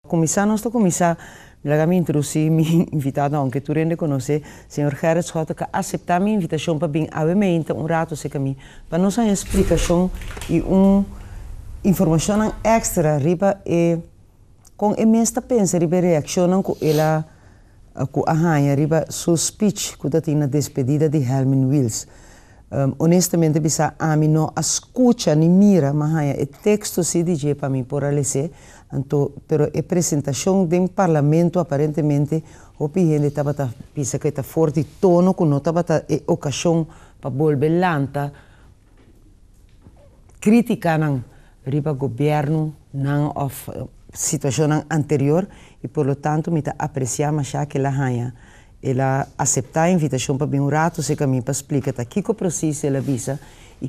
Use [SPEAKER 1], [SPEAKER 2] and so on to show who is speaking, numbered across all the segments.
[SPEAKER 1] Kuminsá nos ta kuminsá, laga mi introdusí mi invitado, aunke tur hende konosé, señor Gerrit Schotte ku a aseptá mi invitashon pa bin awe meinta un rato serka mi pa nos haña splikashon i un informashonnan èkstra riba e kon e mes ta pensa riba e reakshonnan ku el a ku a haña riba su speech ku ta tin na despedida di Helmin Wiels. Honestamente bisa ami no a skucha ni mira, m'a haña e teksto si di dje pa mi por a les'é, anto pero e presentashon den parlamento aparentemente hopi hende tabata bisa ku e ta for di tono ku no tabata e okashon pa bolbe lanta kritikanan riba gobièrnunan òf situashonnan anterior i por lo tanto mi ta apresiá mashá ku el a haña El a aseptá e invitashon pa bin un ratu serka mi pa splika ta kiko presis el a bisa i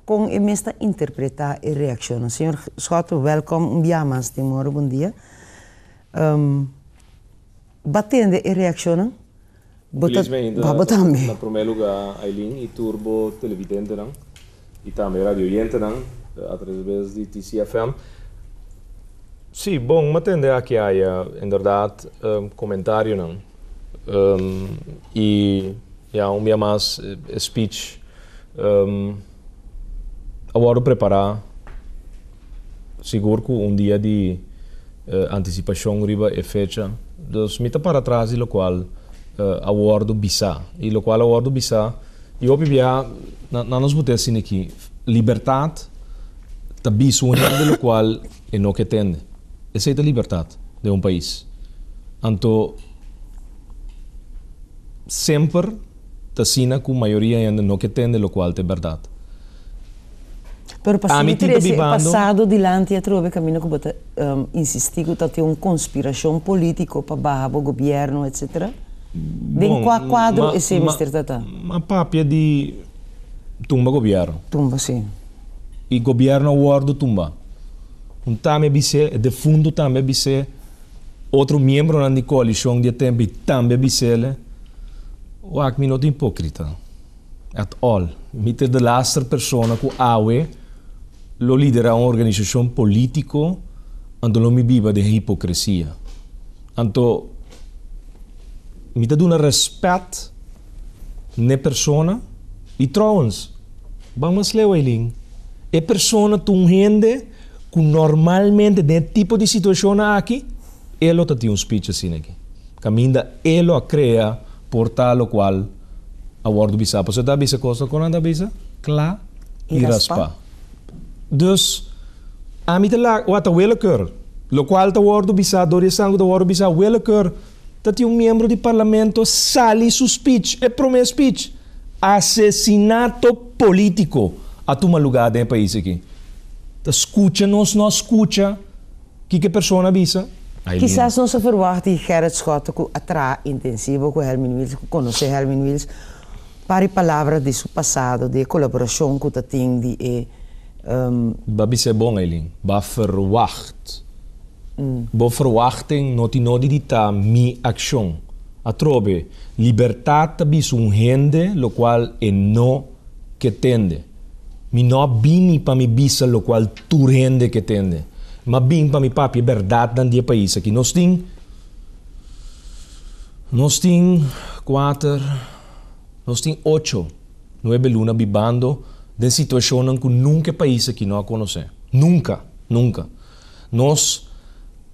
[SPEAKER 1] kon e mes ta interpretá e reakshonnan. Señor Schotte, wèlkòm un bia mas den Moro Bon Dia. Bo a tende e reakshonnan? Bo ta,
[SPEAKER 2] Feliz meinta
[SPEAKER 1] bo tambe.
[SPEAKER 2] Na promé lugá Aileen i tur bo televidentenan i tambe radioyentenan atraves di TCFM. Sí, bon, m'a tende aki aya inderdaad comentarionan y ya un bia mas e speech a wordo prepara sigur cu un dia di anticipacion riba e fecha, dus mi ta para tras di locual a wordo bisa y locual a wordo bisa y hopi bia na nos bute asina aki libertad ta bisa un hende locual E no ke tende. Esei ta libertat den un pais. Anto semper ta asina ku mayoria hende no ke tende lokual ta e bèrdat.
[SPEAKER 1] Pero pa
[SPEAKER 2] Ami
[SPEAKER 1] sigui
[SPEAKER 2] tin ta
[SPEAKER 1] trese e
[SPEAKER 2] bibando.
[SPEAKER 1] pasado dilanti atrobe kaminda ku bo ta insistí ku ta tin un konspirashon polítiko pa baha bo gobièrnu etsetera? Den
[SPEAKER 2] Bon,
[SPEAKER 1] kua kuadro
[SPEAKER 2] ma
[SPEAKER 1] esei
[SPEAKER 2] ma
[SPEAKER 1] mester ta ta?
[SPEAKER 2] ma papia di tumba gobièrnu.
[SPEAKER 1] Tumba, sí.
[SPEAKER 2] E gobierno a wordo tumba. Un tambe a bis'é, e defunto tambe a bis'é, otro miembronan di coalicion di e tempo ei tambe a bis'ele, Wak, mi no ta hipocrita, at all. Mi ta de laster persona cu awe lo lidera un organisacion politico, anto lo mi biba den hipocresia. Anto mi ta duna respet n'e persona y trouwens, Ban mas leu Eileen. E persona ta un hende ku normalmente den e tipo di situashonnan aki e lo ta tin un speech asina aki. Kaminda e lo a krea por ta lokual a wòrdu bisá. Pasobra e ta bisa kosnan ku nan ta bisa kla i raspá. Dus ami ta la wak ta willekeur. Lokual ta wòrdu bisá dor di esnan ku ta wòrdu bisá willekeur. Ta tin un miembro di parlamento sali su speech, e prome speech, Asesinato politico a tuma lugar den e pais aki. Ta scucha nos no a scucha kiko e persona a bisa? Aileen.
[SPEAKER 1] Kisas nos a verwacht di Gerrit Schotte cu a traha intensivo cu Helmin Wiels, cu conoce Helmin Wiels, par di palabra di su pasado, di e colaboracion cu ta tin di e.
[SPEAKER 2] Ba bisa e bon, Aileen. Ba verwacht. Bo verwachting no tin nodi di ta mi akshon. Atrobe, libertat ta bisa un hende lokual e no ke tende. Mi no a bini pa mi bisa lokual tur hende ke tende. M'a bin pa mi papia e bèrdatnan di e pais aki. Nos tin, nos tin kuater, nos tin ocho, nuebe luna bibando den situashonnan ku nunka e pais aki no a konosé. Nunka, nunka. Nos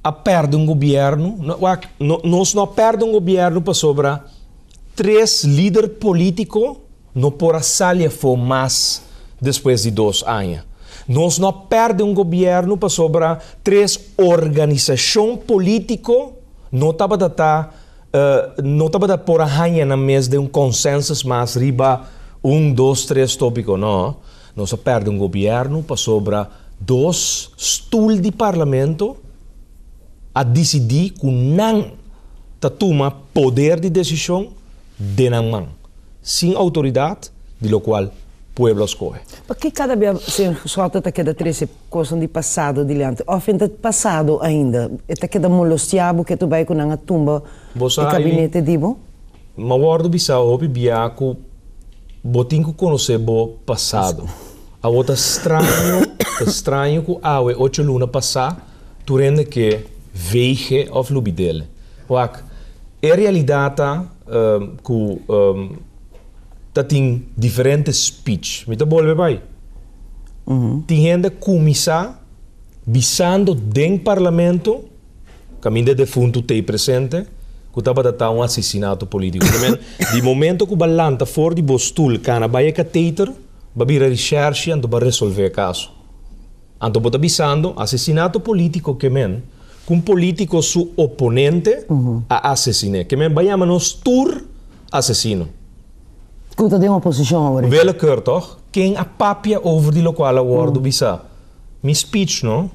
[SPEAKER 2] a perde un gobierno, wak, nos no a perde un gobierno pasobra tres lider politico no por a sali afo mas despues di dos aña. Nos no a perde un gobierno pasobra tres organisacion politico no tabata ta, no tabata por a haña nan mes den un consensus mas riba un, dos, tres topico, no. Nos a perde un gobierno pasobra dos stoel di parlamento a dicidi cu nan ta tuma poder di decision den nan man, sin autoridad di locual pueblo a scohe.
[SPEAKER 1] Paki cada bia señor Schotte ta keda trece cosnan di pasado dilanti? Of en ta pasado ainda? E ta keda molostia bo ke tu bay cu nan a tumba
[SPEAKER 2] Bo
[SPEAKER 1] e
[SPEAKER 2] sa, Aileen,
[SPEAKER 1] gabinete di bo?
[SPEAKER 2] M'a wordo bisa hopi bia cu bo tin cu conoce bo pasado. Awo ta straño, ta straño cu awe ocho luna pasa tur hende ke. Veeg òf lubid'é. Wak, e realidat ta ku tatin diferente speech. Mi ta bolbe bai. Tin hende kuminsá bisando den parlamento, kaminda defuntu t'ei presente, ku tabata ta un asesinato polítiko. Di momento ku bo a lanta for di bo stul kana bai e kateter, bo a bira recherche anto bo a resolvé e kaso. Anto bo ta bisando asesinato polítiko ke men ku un polítiko su oponente a asesin'é. Ke men bai yama nos tur asesino.
[SPEAKER 1] Ku ta den oposishon awor.
[SPEAKER 2] Willekeur tòg? Ken a papia over di lokual a wòrdu bisá? Mi speech no.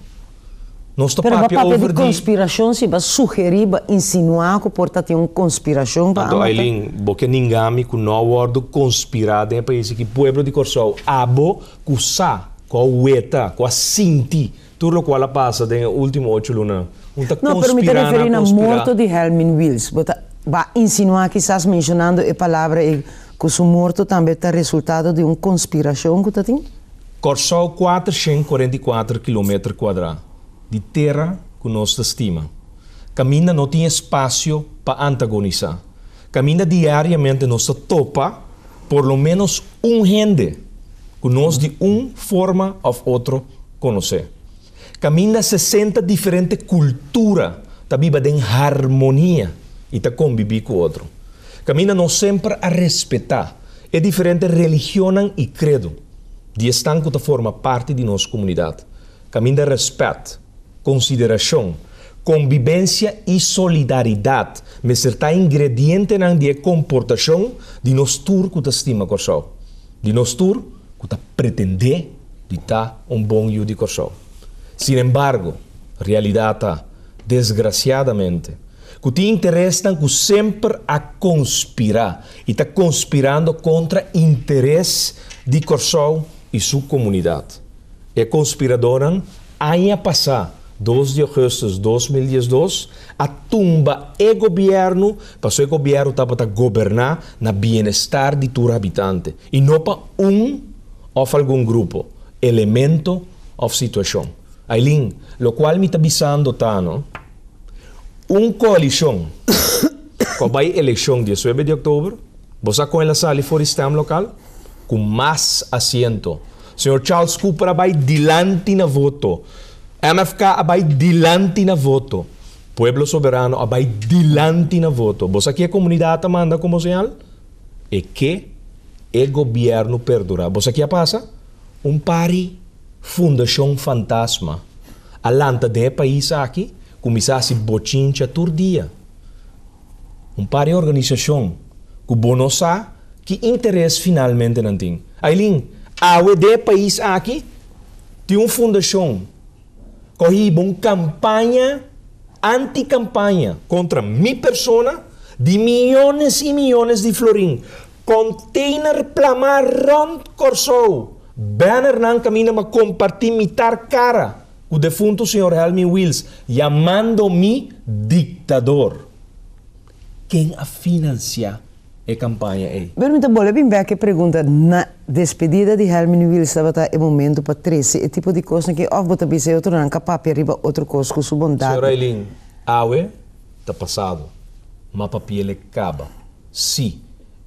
[SPEAKER 2] Nos ta
[SPEAKER 1] Pero bo
[SPEAKER 2] papia
[SPEAKER 1] papia
[SPEAKER 2] over
[SPEAKER 1] di
[SPEAKER 2] di.
[SPEAKER 1] Konspirashon si bo a sugerí, bo a insinuá ku por ta tin un konspirashon pa
[SPEAKER 2] Anto
[SPEAKER 1] a mata.
[SPEAKER 2] Aileen, bo ke ninga mi ku no a wòrdu konspirá den e pais aki? Pueblo di Kòrsou, abo ku sa, ku a weta, ku a sinti tur lokual a pasa den e último ocho lunanan. Un ta
[SPEAKER 1] No, pero mi ta
[SPEAKER 2] konspirá, nan
[SPEAKER 1] referí
[SPEAKER 2] a
[SPEAKER 1] na
[SPEAKER 2] konspirá.
[SPEAKER 1] morto di Helmin Wiels. Bo ta bo a insinuá kisas menshonando e palabra ei ku su morto tambe ta resultado di un konspirashon ku ta tin?
[SPEAKER 2] Kòrsou 444 kilometer kuadrá di tera ku nos ta stima. Kaminda no tin espasio pa antagonisá. Kaminda diariamente nos ta topa por lo ménos un hende ku nos di un forma òf otro konosé. Kaminda 60 diferente kultura ta biba den harmonia i ta kombibí ku otro. Kaminda nos semper a respetá e diferente religionnan i kredo di esnan ku ta forma parti di nos komunidat. Kaminda rèspèt, konsiderashon, kombibensia i solidaridat mester ta ingredientenan di e komportashon di nos tur ku ta stima Kòrsou, di nos tur ku ta pretendé di ta un bon yu di Kòrsou. Sinembargo, realidat ta, desgrasiadamente, ku tin interesnan ku semper a konspirá i ta konspirando kontra interes di Kòrsou i su komunidat. E konspiradónan aña pasá, 2 di ougùstùs 2012, a tumba e gobièrnu pasobra e gobièrnu tabata goberná na bienestar di tur habitante i no pa un òf algun grupo, elemento òf situashon. Aileen, lokual mi ta bisando ta, no? Un koalishon ku a bai elekshon 19 di òktober, bo sa kon el a sali for di stemlokaal? Ku mas asiento. Señor Charles Cooper a bai dilanti na voto. MFK a bai dilanti na voto. Pueblo Soberano a bai dilanti na voto. Bo sa ki e komunidat a manda komo señal? E ke e gobièrnu perdurá. Bo sa ki a pasa? Un pari fundashon fantasma a lanta den e pais aki, kuminsá hasi bochincha tur dia. Un par di organisashon ku bo no sa ki interes finalmente nan tin. Aileen, awe den e pais aki tin un fundashon ku a hiba un kampaña anti-kampaña kontra mi persona di miyones i miyones di florin. Container plamá rònt Kòrsou. Bannernan kaminda pa kompartí mitar kara ku defuntu señor Helmin Wiels yamando mi diktador. Ken a finansiá e kampaña ei?
[SPEAKER 1] Pero mi ta bolbe bin bek e pregunta, na despedida di Helmin Wiels tabata e momento pa trese e tipo di kosnan aki òf bo ta bisa e otronan ka papia riba otro kos ku su bondat?
[SPEAKER 2] Señor Aileen, awe ta pasado, ma papiel e kaba. Sí,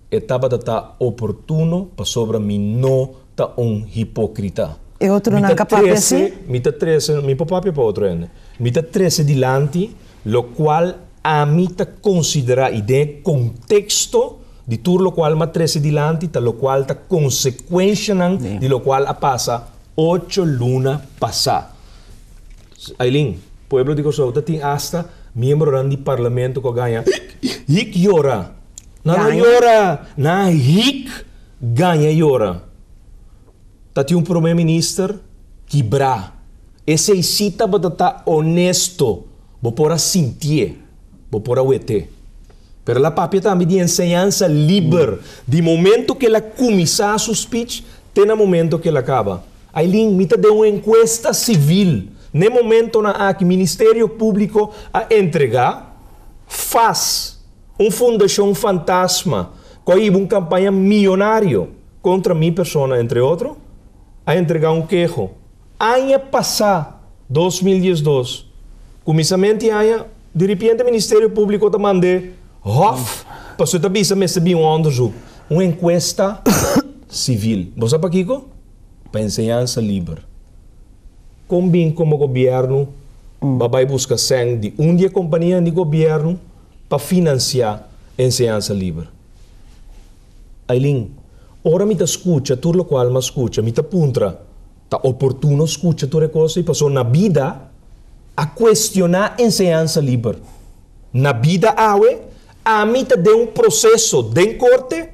[SPEAKER 2] e tabata ta oportuno pasobra mi no ta un hipókrita.
[SPEAKER 1] E
[SPEAKER 2] Mi
[SPEAKER 1] otronan
[SPEAKER 2] ta
[SPEAKER 1] ka papia
[SPEAKER 2] trese,
[SPEAKER 1] así?
[SPEAKER 2] mi ta trese, mi por papia pa otro hende. Mi ta trese dilanti lokual ami ta konsiderá i den e konteksto di tur lokual mi a trese dilanti ta lokual ta konsekuenshanan di lokual a pasa ocho luna pasá. Aileen, pueblo di Kòrsou ta tin asta miembronan di parlamento ku a gaña hik yora. Nan no
[SPEAKER 1] Gaña?
[SPEAKER 2] yora, nan a hik gaña yora. Ta tin un prome minister kibrá. Esei sí tabata ta honesto, bo por a sintié, bo por a wet'é. Pero el a papia tambe di enseñansa liber, di momento ku el a kuminsá su speech te na momento ku el a kaba. Aileen, mi ta den un enkuesta sivil. N'e momentonan aki Ministerio Públiko a entregá fas, un fundashon fantasma ku a hiba un kampaña miyonario kontra mi persona entre otro, a entregá un keho aña pasá, 2012. Kuminsamentu di aña, diripiente Ministerio Públiko ta mand'é Hof pasobra e ta bisa mester bin un onderzoek, un enkuesta sivil. Bo sa pakiko? Pa enseñansa liber. Kon bin komo gobièrnu ba bai buska sèn di un di e kompanianan di gobièrnu pa finansiá enseñansa liber? Ailin, Ora mi ta skucha tur lokual mi a skucha, mi ta puntra, Ta oportuno skucha tur e kos ei? Pasobra na bida a kuestioná enseñansa liber. Na bida awe, ami ta den un proseso den korte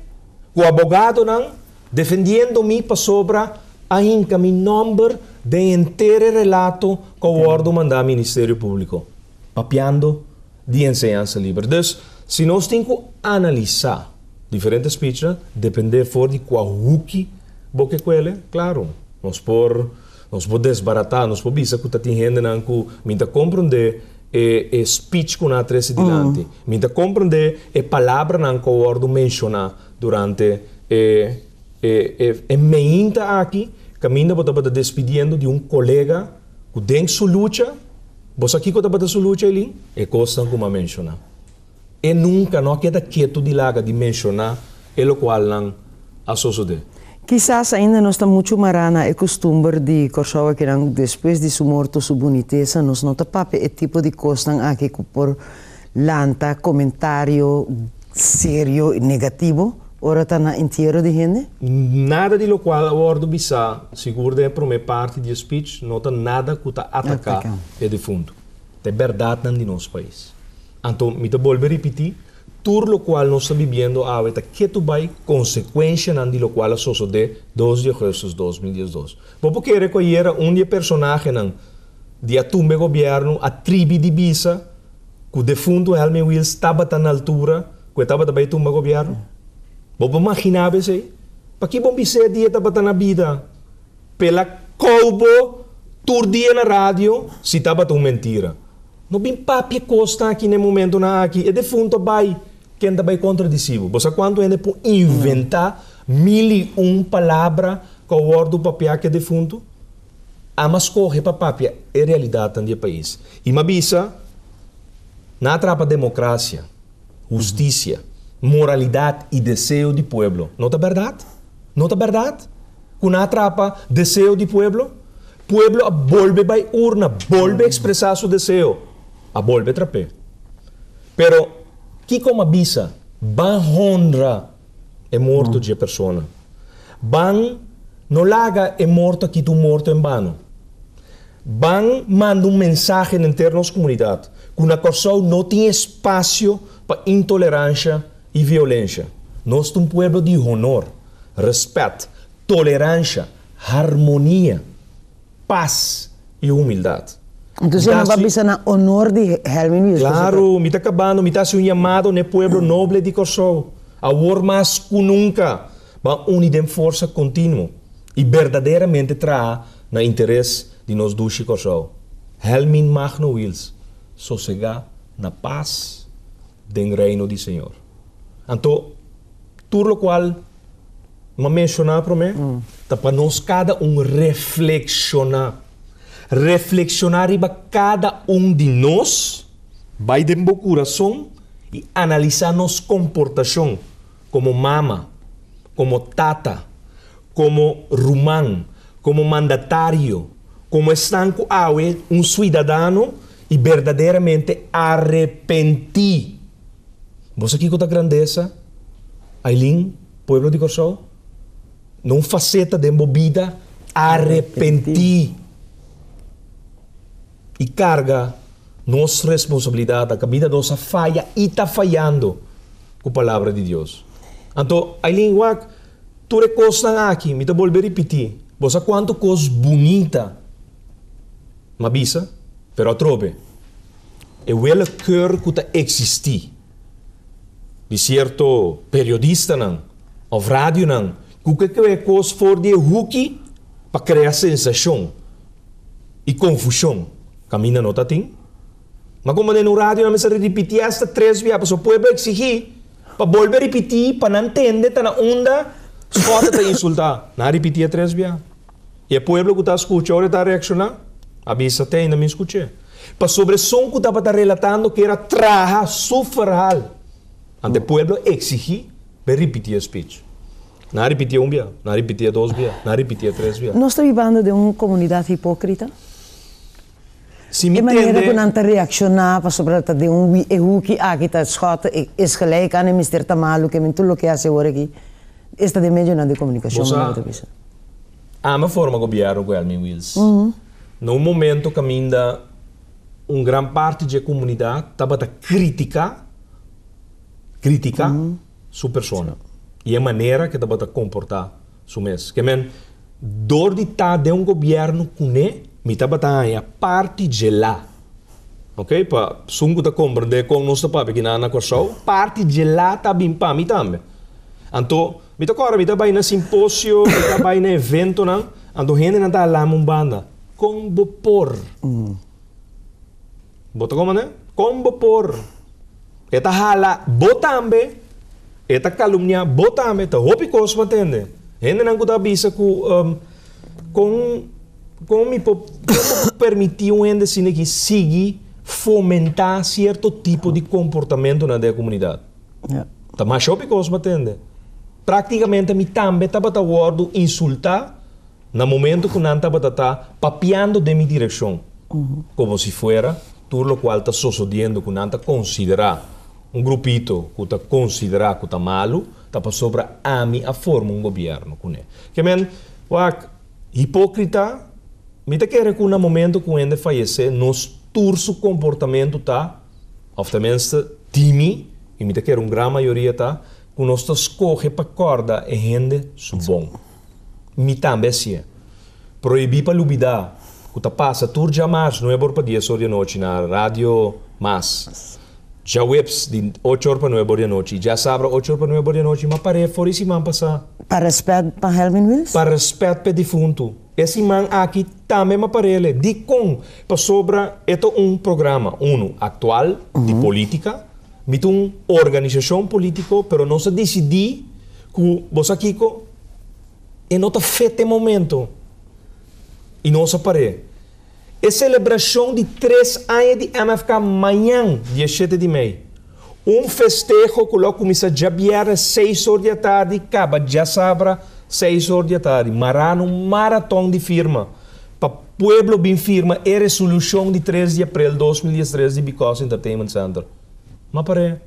[SPEAKER 2] ku abogadonan defendiendo mi pasobra a hinka mi nòmber den henter e relato ku a wòrdu mandá Ministerio Públiko, papiando di enseñansa liber. Dus, si nos tin ku analisá diferente speechnan, dependé for di kua huki bo ke kuele, klaro, nos por nos por desbaratá, nos por bisa ku ta tin hendenan ku mi ta komprondé e e speech ku nan a trese dilanti, mi ta komprondé e palabranan ku a wòrdu menshoná durante e e e e meinta aki, kaminda bo tabata despidiendo di un kolega ku den su lucha, bo sa kiko tabata su lucha, Elin? E kosnan ku mi a menshoná. E nunka no a keda ketu di laga di menshoná e lokualnan a sosodé.
[SPEAKER 1] Kisas ainda nos ta muchu mará na e kustumber di Kòrsou akinan despues di su morto su bunitesa nos no ta papia e tipo di kosnan aki ku por lanta komentario serio i negativo ora ta na entiero di hende.
[SPEAKER 2] Nada di lokual a wòrdu bisá, sigur den e promé parti di e speech, no ta nada ku ta ataká e defuntu. Ta e bèrdatnan di nos pais. Anto mi ta bolbe ripití, tur lokual nos ta bibiendo awe ta ketu bai konsekuenshanan di lokual a sosodé dos di ougùstùs 2012. Bo por kere ku ayera un di e personahenan di a tumba e gobièrnu a tribi di bisa ku defuntu Helmin Wiels tabata na altura ku e tabata bai tumba gobièrnu? Bo por maginá bo esei? Paki bo bis'é di e tabata na bida? Pela kou bo tur dia na radio si tabata un mentira. No bin papia kosnan aki na e momentonan aki. E defunto a bai. Ken ta bai kontra di si bo? Bo sa kuantu hende por inventá mil i un palabra ku a wòrdu papiá ku e defunto? Ama skohe pa papia e realidatnan di e pais. I m'a bisa, nan a trapa demokrasia, hustisia, moralidat i deseo di pueblo. No ta bèrdat? No ta bèrdat ku nan a trapa deseo di pueblo? Pueblo a bolbe bai urna, bolbe ekspresá su deseo, a bolbe trap'é. Pero, kiko m'a bisa? Ban honra e morto dje persona. Ban no laga e morto a kita un morto en bano. Ban manda un mensahe na henter nos komunidat ku na Kòrsou no tin espasio pa intoleransha i violensha. Nos ta un pueblo di honor, rèspèt, toleransha, harmonia, pas i humildat.
[SPEAKER 1] Entonces nan ba bisa na honor di Helmin Wiels.
[SPEAKER 2] Claro, mi ta kabando, mi ta hasi un yamado na e pueblo noble di Kòrsou. Awor mas ku nunka, ban uni den forsa kontinuo i berdaderamente traha na interes di nos dushi Kòrsou. Helmin Magno Wiels, sosegá na pas den Reino di Señor. Anto, tur lokual m'a menshoná promé ta pa nos kada un reflekshoná. Reflekshoná riba kada un di nos, bai den bo kurason i analisá nos komportashon komo mama, komo tata, komo ruman, komo mandatario, komo esnan ku awe un suidadano i berdaderamente arepentí. Bo sa kiko ta grandesa, Ailin, pueblo di Kòrsou? Na un faseta den bo bida, arepentí i karga nos responsabilidat na kaminda nos a faya i ta fayando ku Palabra di Dios. Anto, Ailin, wak, tur e kosnan aki, mi ta bolbe ripití, bo sa kuantu kos bunita m'a bisa, pero atrobe. E willekeur ku ta eksistí di sierto periodistanan òf radionan ku ke kue kos for di e huki pa krea sensashon i konfushon kaminda no ta tin. Ma komo den un radio nan mester ripití asta tres bia pasobra pueblo a eksigí pa bolbe ripití pa nan tende ta na unda Schotte ta insultá. Nan a ripití e tres bia. I e pueblo ku ta skucha ora e ta reakshoná a bisa te ainda mi skuch'é. Pasobra esun ku tabata relatando kier a traha su verhaal. Anto e pueblo a exigí pa e ripití e speech. Nan a ripitié un bia, nan a ripitié dos bia, nan a ripitié tres bia.
[SPEAKER 1] Nos ta bibando den un komunidat hipókrita?
[SPEAKER 2] Si mi
[SPEAKER 1] E manera
[SPEAKER 2] tende.
[SPEAKER 1] ku nan ta reakshoná pasobra ta den un e huki aki ta schot e is gelijk aan e mester ta malu ke men tur loke hasi awor aki esta den medionan di komunikashon
[SPEAKER 2] Bo sa,
[SPEAKER 1] manera bo ta bisa.
[SPEAKER 2] Ami a forma gobièrnu ku Elmin Wiels. Na un momento kaminda un gran parti dje komunidat tabata kritiká, kritiká su persona i e manera ke tabata komportá su mes. Ke men, dor di ta den un gobièrnu kuné, mi tabata haña parti dje la. Ok, pa esun ku ta komprendé kon nos ta papia kinan na Kòrsou, parti dje la ta bin pa mi tambe. Anto, mi ta kòrda mi ta bai na simposio, mi ta bai na eventonan, anto hendenan ta halami un banda, Kon bo por? Bo ta komprendé? Kon bo por? E ta hala bo tambe, e ta kalumniá bo tambe, ta hopi kos bo a tende. Hendenan ku ta bisa ku kon kon mi por kon bo por permití un hende asina aki sigui fomentá sierto tipo di komportamentonan den e komunidat. Ta masha hopi kos bo a tende. Práktikamente mi tambe tabata wòrdu insultá na momento ku nan tabata ta papiando den mi direkshon, komo si fuera tur lokual ta sosodiendo ku nan ta konsiderá un grupito ku ta konsiderá ku ta malu, ta pasobra ami a forma un gobièrnu kuné. Ke men, wak, hipókrita, mi ta kere ku na momento ku hende fayesé nos tur su komportamentu ta, òf tenminste di mi, i mi ta kere un gran mayoria ta, ku nos ta skohe pa kòrda e hende su bon. Mi tambe hasié. Prohibí pa lubidá ku ta pasa tur djamars nuebe or pa dies or di anochi na Radio Mas. Djaweps di ocho or pa nuebe or di anochi i djasabra ocho or pa nuebe or di anochi. M'a par'é for e siman pasá.
[SPEAKER 1] Pa rèspèt pa Helmin Wiels?
[SPEAKER 2] Pa rèspèt p'e difuntu. E siman aki tambe m'a par'é. Dikon? Pasobra e ta un programa, unu, aktual, di polítika. Mi ta un organisashon polítiko, pero nos a disidí ku, bo sa kiko? E no ta fet e momento. I nos a par'é. E selebrashon di tres aña di MFK mañan, dieshete di mei. Un festeho ku lo kuminsá djabièrnè seis or di atardi kaba djasabra seis or di atardi. Mará na un maraton di firma pa pueblo bin firma e resolushon di tres di aprel 2013 di Because Entertainment Center. M'a par'é.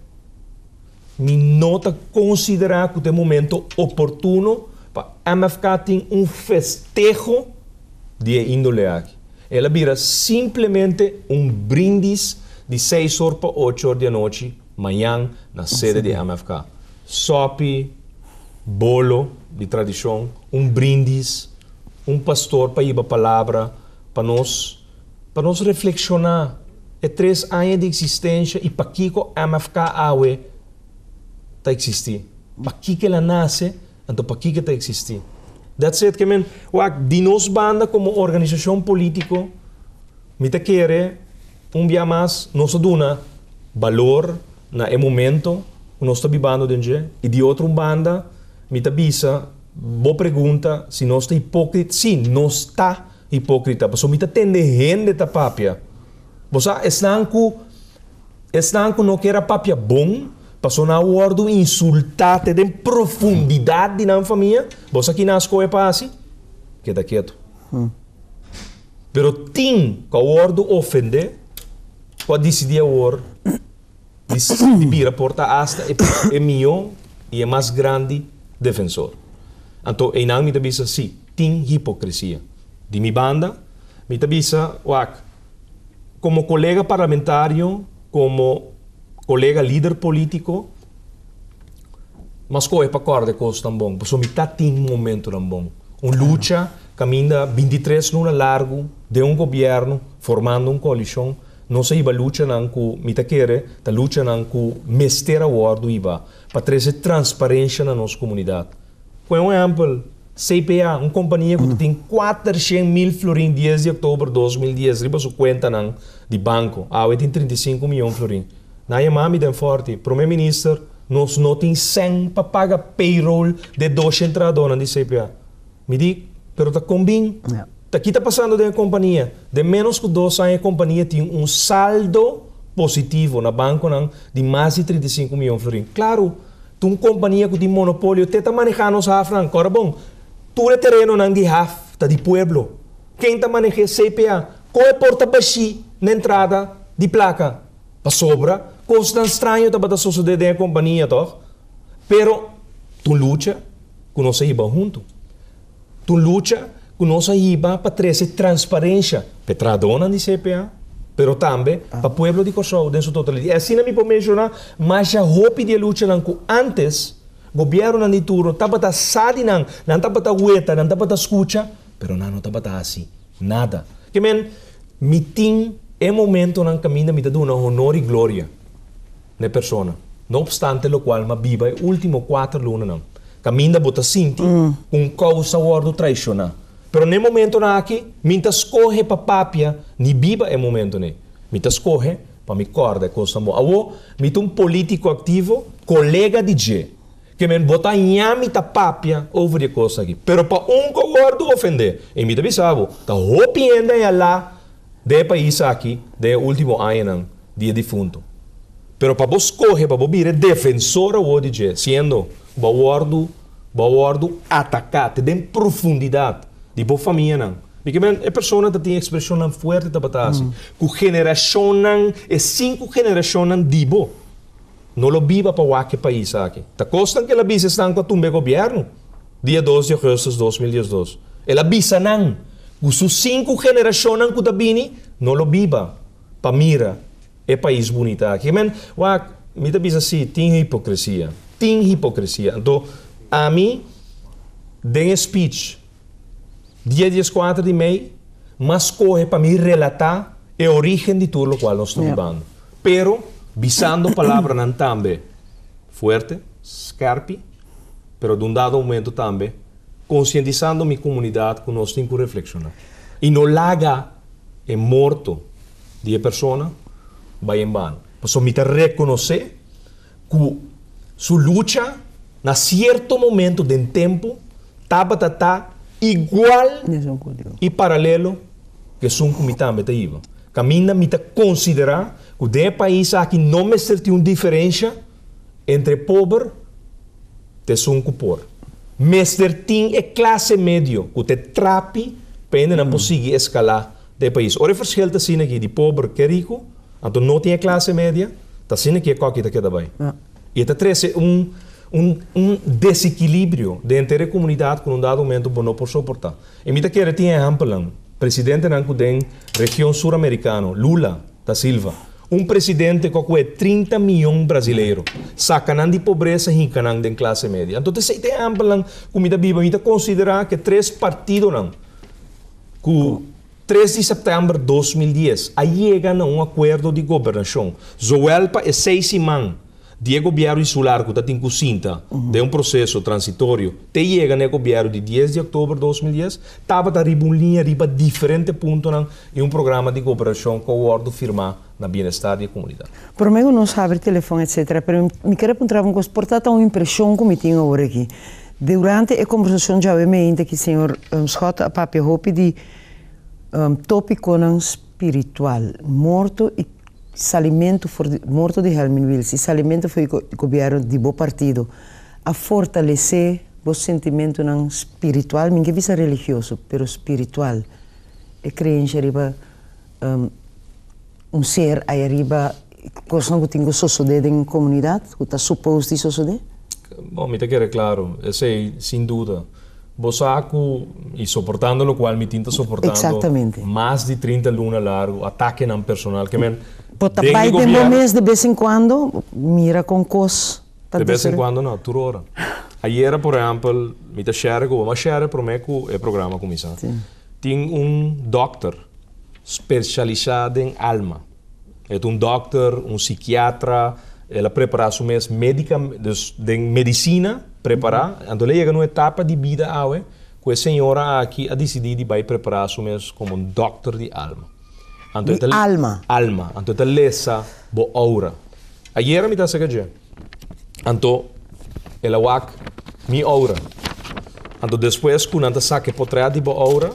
[SPEAKER 2] Mi no ta konsiderá ku ta e momento oportuno pa MFK tin un festeho di e índole aki. El a bira simplemente un brindis di seis or pa ocho or di anochi mañan na sede di MFK. Sòpi, bolo di tradishon, un brindis, un pastor pa hiba palabra pa nos. Pa nos reflekshoná e tres aña di eksistensha i pakiko MFK awe ta eksistí. Pakiko el a nase, anto pakiko e ta eksistí. That's it. Ke men, wak, di nos banda komo organisashon polítiko, mi ta kere un bia mas nos a duna balor na e momento ku nos ta bibando den dje. I di otro un banda mi ta bisa, bo pregunta si nos ta hipókrita, sí, nos ta. Hipókrita, pasobra mi ta tende hende ta papia. Bo sa, esnan ku, esnan ku no kier a papia bon, pasobra nan a wòrdu insultá te den profundidat di nan famia, bo sa ki nan a skohe pa hasi? Keda ketu. Pero tin ku a wòrdu ofendé, ku a disidí awor di, di bira por ta asta e, e mihó i e mas grandi defensor. Anto einan mi ta bisa, sí. Tin hipocresia. Di mi banda, mi ta bisa, wak, como colega parlamentario, como colega lider politico, m'a scoge pa corda e cosnan bon, pasobra mi ta tin momentonan bon. Un lucha caminda bintitres luna largo den un gobierno, formando un coalicion, nos a hiba luchanan cu mi ta kere ta luchanan cu mester a wordo hiba pa trece transparencia na nos comunidad. Pone un ehempel, CPA, un kompania ku ta tin 400 mil florin 10 di òktober 2010 riba su kuentanan di banko. Awe tin 35 mion florin. Nan a yama mi den Fòrti, Prome Minister, nos no tin sèn pa paga payroll de dos trahadónan di CPA. Mi di, pero ta kon bin? Ta ki ta pasando den e kompania? Den ménos ku 2 aña e kompania tin un saldo positivo na bankonan di mas di 35 mion florin. Klaro, ta un kompania ku tin monopolio, te ta manehá nos hafnan, kòrda bon, tur e terenonan di haf ta di pueblo. Ken ta maneh'é? CPA. Kon e por ta bashí na entrada di plaka? Pasobra kosnan straño tabata sosodé den e kompania, tòg? Pero ta un lucha ku nos a hiba huntu. Ta un lucha ku nos a hiba pa trese transparensha pa e trahadónan di CPA, pero tambe pa pueblo di Kòrsou den su totalidat. I asina mi por menshoná masha hopi di e luchanan ku ántes gobièrnunan di turno tabata sa di nan, nan tabata weta, nan tabata skucha, pero nan no tabata hasi nada. Ke men, mi tin e momentonan kaminda mi ta duna honor i gloria na e persona, no opstante lokual m'a biba e último 4 lunanan, kaminda bo ta sinti un kousa wòrdu traishoná. Pero n'e momentonan aki, mi n' ta skohe pa papia ni biba e momentonan. Mi ta skohe pa mi kòrda e kosnan bon. Awor, mi ta un polítiko aktivo, kolega di dje. Ke men bo ta haña mi ta papia over di e kos aki. Pero pa un ku wòrdu ofendé, i mi ta bisa bo, ta hopi hende a la den e pais aki den e último añanan di e difunto. Pero pa bo skohe, pa bo bira e defensor awor di dje, siendo bo a wòrdu, bo a wòrdu ataká te den profundidat di bo famianan. Mi ke men e persona ta tin ekspreshonnan fuerte tabata hasi ku generashonnan, e sinku generashonnan di bo no lo biba pa wak e pais aki. Ta kosnan ku el a bisa esnan ku a tumba e gobièrnu dia 2 di ougùstùs 2012. El a bisa nan ku su sinku generashonnan ku ta bini no lo biba pa mira e pais bunita aki. Ke men, wak, mi ta bisa si, tin hipokresia. Tin hipokresia. Anto, ami, den e speech, dia 14 di mei, m'a skohe pa mi relatá e orígen di tur lokual nos ta bibando. Pero, bisando palabranan tambe fuerte, skèrpi, pero di un dado momento tambe konsientisando mi komunidat ku nos tin ku reflekshoná. I no laga e morto di e persona bai en bano. Pasobra mi ta rekonosé ku su lucha na sierto momento den tempu tabata ta igual i paralelo ku esun ku mi tambe ta hiba. Kaminda mi ta konsiderá ku den e pais aki no mester tin un diferensha entre pober te esun ku por. Mester tin e klase medio ku ta trapi pa hendenan por sigui eskalá den e pais. Ora e verschil ta asina aki di pober ke riku, anto no tin e klase media, ta asina ki e kòki ta keda bai. I e ta trese un un un desekilibrio den henter e komunidat ku na un dado momento bo no por soportá. I mi ta kere tin ehèmpelnan, presidentenan ku den region suramerikano, Lula da Silva, un presidente ku a kohe 30 mion brasileiro, saka nan di pobresa hinka nan den klase media. Anto ta esei ta ehèmpelnan ku mi ta biba. Mi ta konsiderá ku e tres partidonan ku 3 di sèptèmber 2010 a yega na un akuerdo di gobernashon, zowel pa e 6 siman di e gobièrnu insular ku ta tin ku sinta den un proseso transitorio te yega na e gobièrnu di 10 di òktober 2010, tabata riba un liña riba diferente puntonan i un programa di gobernashon ku a wòrdu firmá na bienestar di e komunidat.
[SPEAKER 1] Promé ku nos habri telefòn etsetera, pero mi kere puntra bo un kos, por ta ta un impreshon ku mi tin awor aki. Durante e kombersashon djawe meinta ki señor Schotte a papia hopi di tópikonan spiritual, morto i salimentu for di morto di Helmin Wiels i salimentu for di gobièrnu di bo partido a fortalesé bo sentimentunan spiritual, mi no ke bisa religioso, pero spiritual, e kreensia riba un ser ei ariba, kosnan ku tin ku sosodé den komunidat, ku ta supos di sosodé?
[SPEAKER 2] Bon, mi ta kere klaro, esei sin duda. Bo sa ku, i soportando lokual mi tin ta soportando mas di 30 luna largu, atakenan personal, ke men
[SPEAKER 1] Bo ta
[SPEAKER 2] den
[SPEAKER 1] bai
[SPEAKER 2] mi
[SPEAKER 1] den bo
[SPEAKER 2] gobièrnu.
[SPEAKER 1] mes de bes en kuando, mira kon kos ta
[SPEAKER 2] De bes en
[SPEAKER 1] diferente.
[SPEAKER 2] kuando no, tur ora. Ayera, por ehèmpel, mi ta share ku bo, m'a share promé ku e programa kuminsá. Tin un dòkter spesialisá den alma. E ta un dòkter, un sikiatra, el a prepará su mes médika, dus den medisina prepará. Anto el a yega na un etapa di bida awe ku e señora aki a disidí di bai prepará su mes komo un dòkter di alma. Anto e
[SPEAKER 1] Di
[SPEAKER 2] ta
[SPEAKER 1] alma?
[SPEAKER 2] Alma. Anto e ta lesa bo aura. Ayera mi ta saka dje. Anto el a wak mi aura. Anto despues ku nan ta saka e potrèt di bo aura,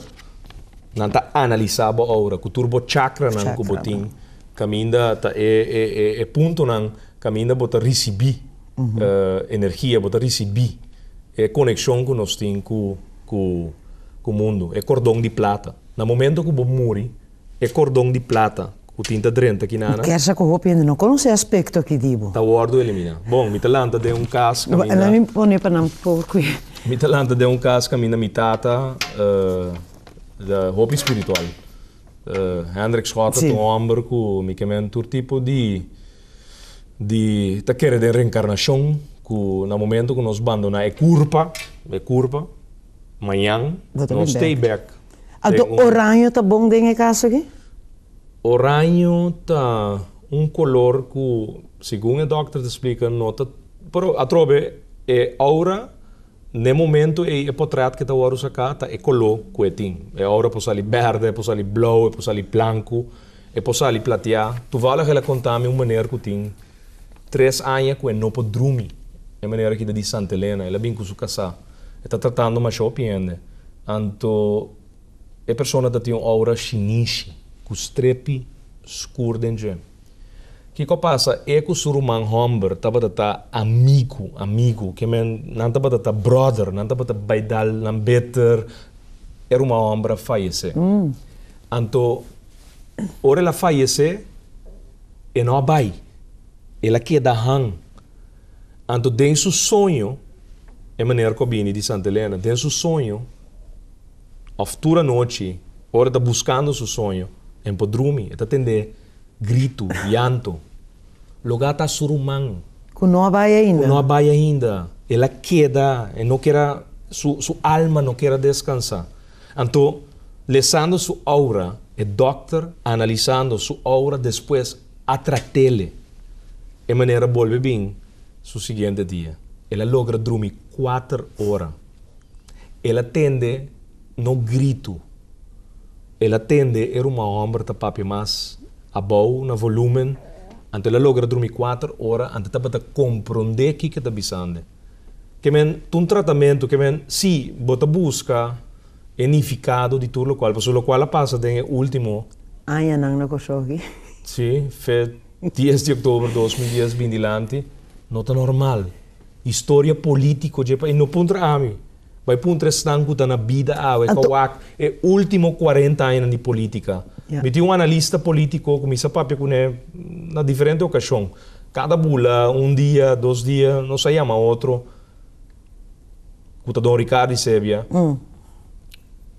[SPEAKER 2] Nan ta analisá bo aura ku tur bo chakranan ku bo tin kaminda ta e e e e puntonan kaminda bo ta risibí energia, bo ta risibí e konekshon ku nos tin ku ku ku mundu, e kordon di plata. Na momento ku bo muri, e kordon di plata ku tin ta drenta kinana.
[SPEAKER 1] Mi kersa ku hopi hende no konosé e aspekto aki di bo.
[SPEAKER 2] Ta wòrdu eliminá. Bon, mi ta lanta den un kas kaminda.
[SPEAKER 1] Laat mi pone pa nan por ku.
[SPEAKER 2] Mi ta lanta den un kas kaminda mi tata. Ta hopi spiritual. Hendrik Schotte ta un homber ku mi ke men tur tipo di di ta kere den reenkarnashon ku na momento ku nos bandona e kurpa e kurpa mañan nos stay bek.
[SPEAKER 1] Anto oraño ta bon den e kaso aki?
[SPEAKER 2] Oraño ta un kolor ku segun e dòkter ta splika no ta pero atrobe e aura N'e momento ei e potret ke ta wòrdu saká ta e koló ku e tin. E ora por sali bèrdè, e por sali blou, e por sali blanku, e por sali platiá. Toevallig el a konta mi un meneer ku tin tres aña ku e no por drumi. E meneer aki ta di Santa Elena, el a bin ku su kasá. E ta tratando masha hopi hende. Anto e persona ta tin un oura shinishi ku strepi skur den dje. Kiko a pasa? E ku su ruman hòmber tabata ta amigu, amigu, ke men nan tabata ta bròder, nan tabata bai dal nan beter, e ruman hòmber a fayesé. Anto, ora el a fayesé, e no a bai, el a keda han. Anto den su soño, e meneer ku a bini di Santa Elena, den su soño, òf tur anochi, ora e ta buskando su soño, e no por drumi, e ta tende Gritu, llanto. Logá ta su ruman.
[SPEAKER 1] Ku no a bai ainda.
[SPEAKER 2] Ku no a bai ainda. El a keda, e no ker a, su, su alma no ker a deskansá. Anto, lesando su aura, e dòkter analisando su aura despues a trat'ele. E manera a bolbe bin su siguiente dia. El a logra drumi kuater ora. El a tende no gritu. El a tende e ruman hòmber ta papia mas abou na volúmen, anto el a logra drumi kuater ora anto e tabata komprondé kiko e ta bisande. Ke men ta un tratamentu, ke men, sí, bo ta buska e nifikado di tur lokual, pasobra lokual a pasa den e último.
[SPEAKER 1] Añanan na Kòrsou aki.
[SPEAKER 2] Sí, fe dies di òktober 2010 bin dilanti, no ta normal. Historia polítiko dje pais, no puntra ami. Bai puntra esnan ku ta na bida awe ku a wak e último kuarenta añanan di polítika. Mi tin un analista polítiko ku mi sa papia kuné na diferente okashon. Kada bula un dia, dos dia, nos a yama otro, ku ta don Ricardo Isebia.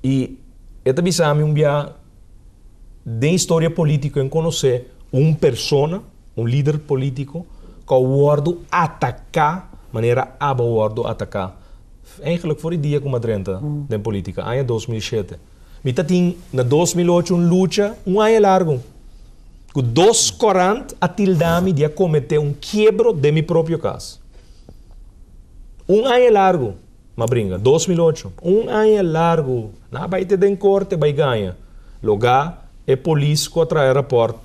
[SPEAKER 2] I e ta bisa mi un bia den historia polítiko en konosé un persona, un lider polítiko, ku a wòrdu ataká manera abo a wòrdu ataká. Eigenlijk for di dia ku mi a drenta den politika, aña 2007. Mi ta tin na 2008 un lucha un aña largu ku dos korant a tilda mi di a kometé un kiebro den mi propio kas. Un aña largu mi a bringa, 2008, un aña largu. Nan a bai te den korte bai gaña. Logá e polis ku a traha e rapòrt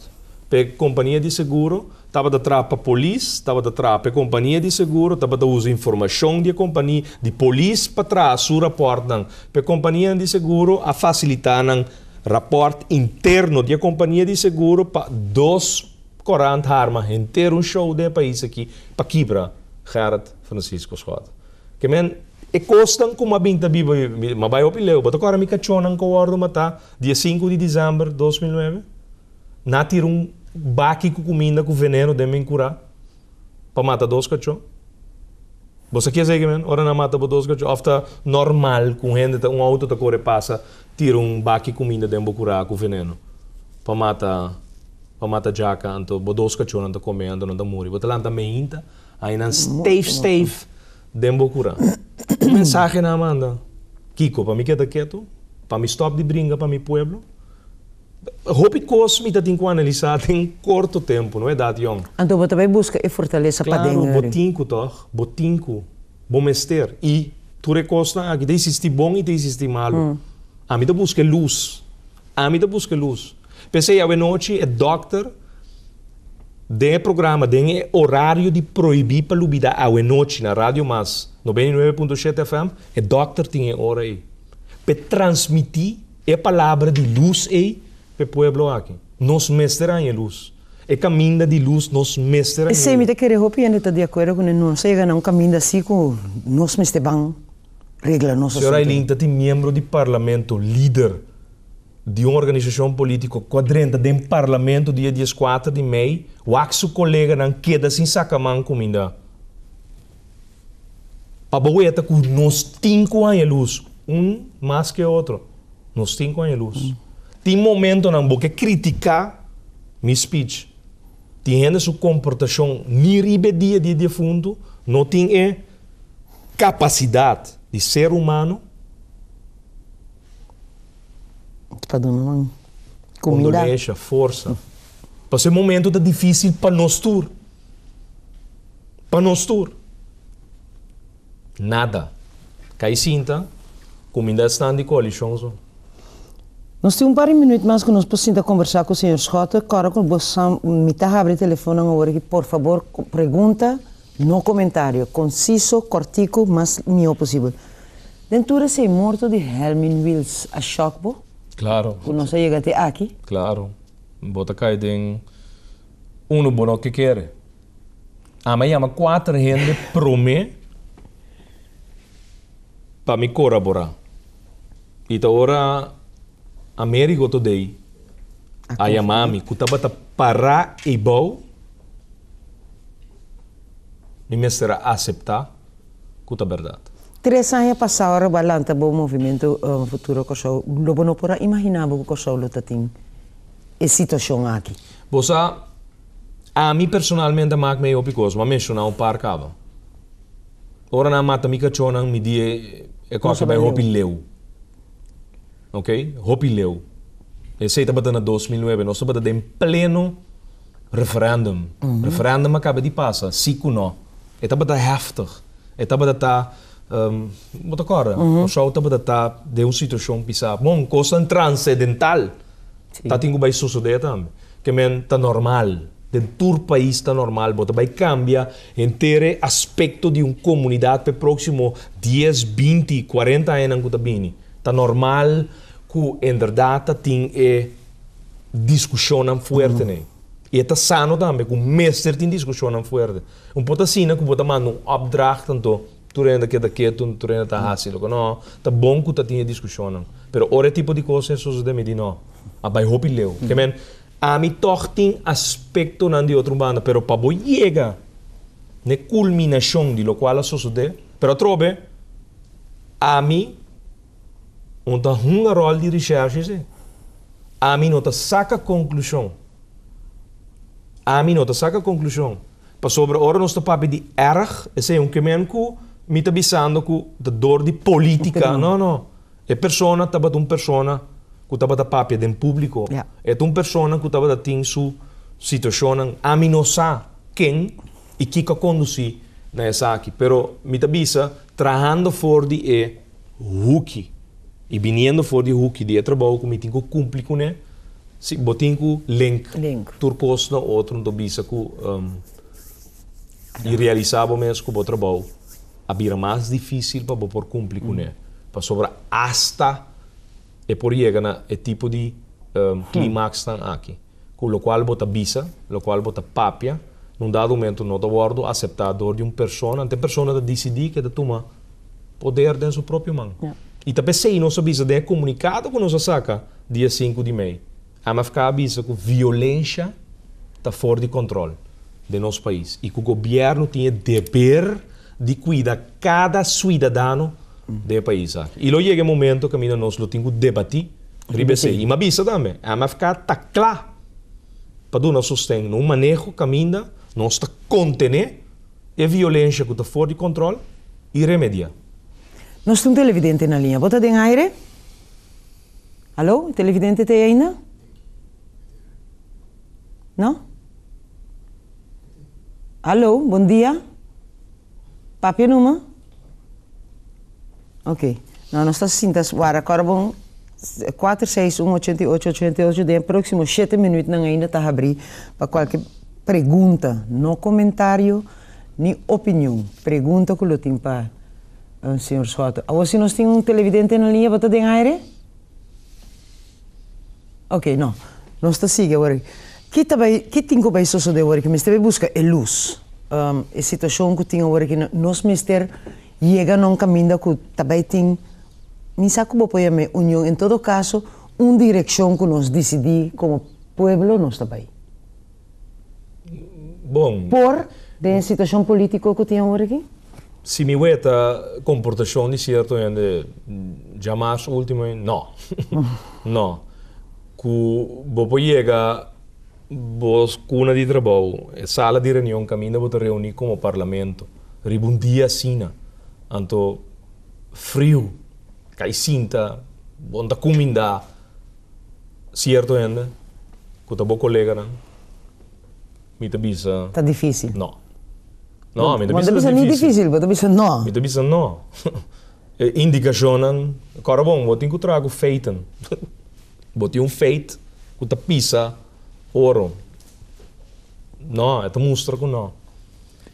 [SPEAKER 2] pa e kompania di seguro Tabata traha pa polis, tabata traha pa e kompania di seguro, tabata usa informashon di e kompania di polis pa traha su rapòrtnan. Pa e kompanianan di seguro a fasilitá nan rapòrt interno di e kompania di seguro pa dos korant harma henter un show den e pais aki pa kibra Gerrit Francisco Schotte. Ke men e kosnan ku mi a bin ta biba, mi a bai hopi leu, bo ta kòrda mi kachónan ku a wòrdu matá dia sinku di desèmber 2009? Na tira un baki ku kuminda ku veneno den mi kurá pa mata dos kachó. Bo sa kies ey men? Ora nan mata bo dos kachó òf ta normal ku un hende ta un outo ta kore pasa tira un baki kuminda den bo kurá ku veneno pa mata pa mata djaka anto bo dos kachónan ta kome anto nan ta muri. Bo ta lanta meinta haña nan steif steif den bo kurá. Un mensahe nan a manda, Kiko pa mi keda ketu? Pa mi stòp di bringa pa mi pueblo? Hopi kos mi ta tin ku analisá den korto tempu, no edat yòn.
[SPEAKER 1] Anto bo ta bai buska e fortalesa paden,
[SPEAKER 2] Klaro, bo tin ku tòg, bo tin ku. Bo mester. I tur e kosnan aki ta isistí bon i ta isistí malu. Ami ta buska e lus. Ami ta buska e lus. P'esei awenochi e dòkter den e programa, den e orario di Prohibí pa Lubidá awenochi na Radio Mas 99.7 FM, e dòkter tin e ora ei p'e transmití. E palabra di lus ei pa e pueblo aki. Nos mester haña lus. E kaminda di lus nos mester haña.
[SPEAKER 1] Esei mi ta kere hopi hende ta di akuerdo ku nos a yega na un kaminda asi ku nos mester ban regla nos
[SPEAKER 2] asuntu. Señor Aylin ta tin miembro di parlamento, lider di un organisashon politiko ku a drenta den parlamento dia dieskuater di mei, wak su koleganan keda sin saka man kuminda. Pa bo weta ku nos tin ku haña lus, un mas ke otro, nos tin ku haña lus. Tin momentonan bo ke kritiká mi speech, tin hende su komportashon ni riba e dia di e defuntu no tin e kapasidat di ser humano.
[SPEAKER 1] Pa duna nan kumida.
[SPEAKER 2] Kondolensha, forsa. Pasobra e momento ta difísil pa nos tur. Pa nos tur. Nada. Kai sinta, kuminda esnan di koalishon so.
[SPEAKER 1] Nos tin un par di minuut mas ku nos por sinta kombersá ku señor Schotte. Kòrda ku bo sa mi ta habri telefonnan awor aki. Por fabor, pregunta, no komentario. Konsiso, kòrtiku, mas mihó posibel. Den tur esei morto di Helmin Wiels a shòk bo?
[SPEAKER 2] Klaro.
[SPEAKER 1] Ku nos a yega te aki?
[SPEAKER 2] Klaro. Bo ta kai den unu bo no ke kere. Ami a yama kuater hende promé pa mi koraborá. I ta ora Amerigo Today a yama mi ku tabata pará eibou, mi mester a aseptá ku ta bèrdat.
[SPEAKER 1] Tres aña pasá ora bo a lanta bo movimentu Futuro Kòrsou, lo bo no por a imaginá bo ku Kòrsou lo ta tin e situashon aki?
[SPEAKER 2] Bo sa, Ami personalmente a mak mei hopi kos, m'a menshoná un par kaba. Ora nan a mata mi kachónan, mi di e kos a bai hopi leu. Ok, hopi leu. Esei tabata na 2009, nos tabata den pleno referendum. Referendum a kaba di pasa, si ku no. E tabata heftig, e tabata ta, bo ta kòrda? Kòrsou tabata ta den un situashon pisá. Bon, kosnan transedental. Ta tin ku bai sosodé tambe. Ke men ta normal. Den tur pais ta normal. Bo ta bai kambia henter e aspekto di un komunidat pa e próksimo dies, binti, kuarenta añanan ku ta bini. Ta normal ku inderdat ta tin e diskushonnan fuerte nei. I e ta sano tambe ku mester tin diskushonnan fuerte. Un por ta asina ku bo ta manda un opdracht anto Tur hende keda ketu, tur hende ta hasi loke. No, ta bon ku ta tin e diskushonnan. Pero ora e tipo di kos ei sosodé mi di no, a bai hopi leu. Ke men, ami tòg tin aspektonan di otro banda, pero pa bo yega n'e kulminashon di lokual a sosodé, pero atrobe ami no ta hunga ròl di rishèrshi esei. Ami no ta saka konklushon. Ami no ta saka konklushon. Pasobra ora nos ta papia di erg, esei un kemen ku mi ta bisando ku ta dor di politica. No, no. E persona tabata un persona ku tabata papia den publico. E ta un persona ku tabata tin su situashonnan. Ami no sa ken i kiko a kondusi na esaki, pero mi ta bisa trahando for di e huki i biniendo for di e huki di e trabou ku mi tin ku kumpli kuné. Si, bo tin ku link tur kos na otro nto bisa ku i realisá bo mes ku bo trabou a bira mas difísil pa bo por kumpli kuné. Pasobra asta e por yega na e tipo di klimaksnan aki, ku lokual bo ta bisa, lokual bo ta papia, na un dado momento no ta wòrdu aseptá dor di un persona, anto e persona ta disidí ku e ta tuma poder den su propio man. I ta p'esei nos a bisa den e komunikado ku nos a saka dia sinku di mei, MFK a bisa ku violensha ta for di kòntròl den nos pais i ku gobièrnu tin e deber di kuida kada suidadano den e pais aki. I lo yega e momento kaminda nos lo tin ku debatí riba esei. I mi a bisa tambe, MFK ta kla pa duna sosten na un maneho kaminda nos ta kontené E violensha ku ta for di kontrol i remediá.
[SPEAKER 1] Nos tin un televidente na liña. Bo ta den aire? Hallo? E televidente ta ei ainda? No? Hallo, bon dia. Papia numa? Ok. No, nos ta sinta wara kòrda bon kuater seis un ochenta i ocho ochenta i ocho den e próksimo shete minütnan ainda ta habrí pa kualke pregunta, no komentario ni opinion, pregunta ku lo tin pa señor Schotte. Awor si nos tin un televidente na liña, bo ta den aire? Ok, no. Nos ta sigui awor. Ki ta bai, ki tin ku bai sosodé awor ki mester bai buska e lus? E situashon ku tin awor aki, nos mester yega na un kaminda ku ta bai tin, mi sa ku bo por yam'é union, en todo kaso un direkshon ku nos disidí komo pueblo nos ta bai.
[SPEAKER 2] Bon.
[SPEAKER 1] Por den e situashon polítiko ku tin awor aki?
[SPEAKER 2] Si mi weta komportashon di sierto hende djamars último ei, no. No. Ku bo por yega bo kuna di trabou, e sala di reunion kaminda bo ta reuní komo parlamento riba un dia asina, anto friu, kai sinta, bo no ta kumindá sierto hende ku ta bo koleganan. Mi ta bisa.
[SPEAKER 1] Ta difícil.
[SPEAKER 2] No. No, mi ta bisa ta difícil. Bo ta bisa ni
[SPEAKER 1] difícil, bo ta bisa no.
[SPEAKER 2] Mi ta bisa no. E indikashonnan, kòrda bon, bo tin ku traha ku feiten. Bo tin un feit ku ta pisa oro. No, e ta mustra ku no.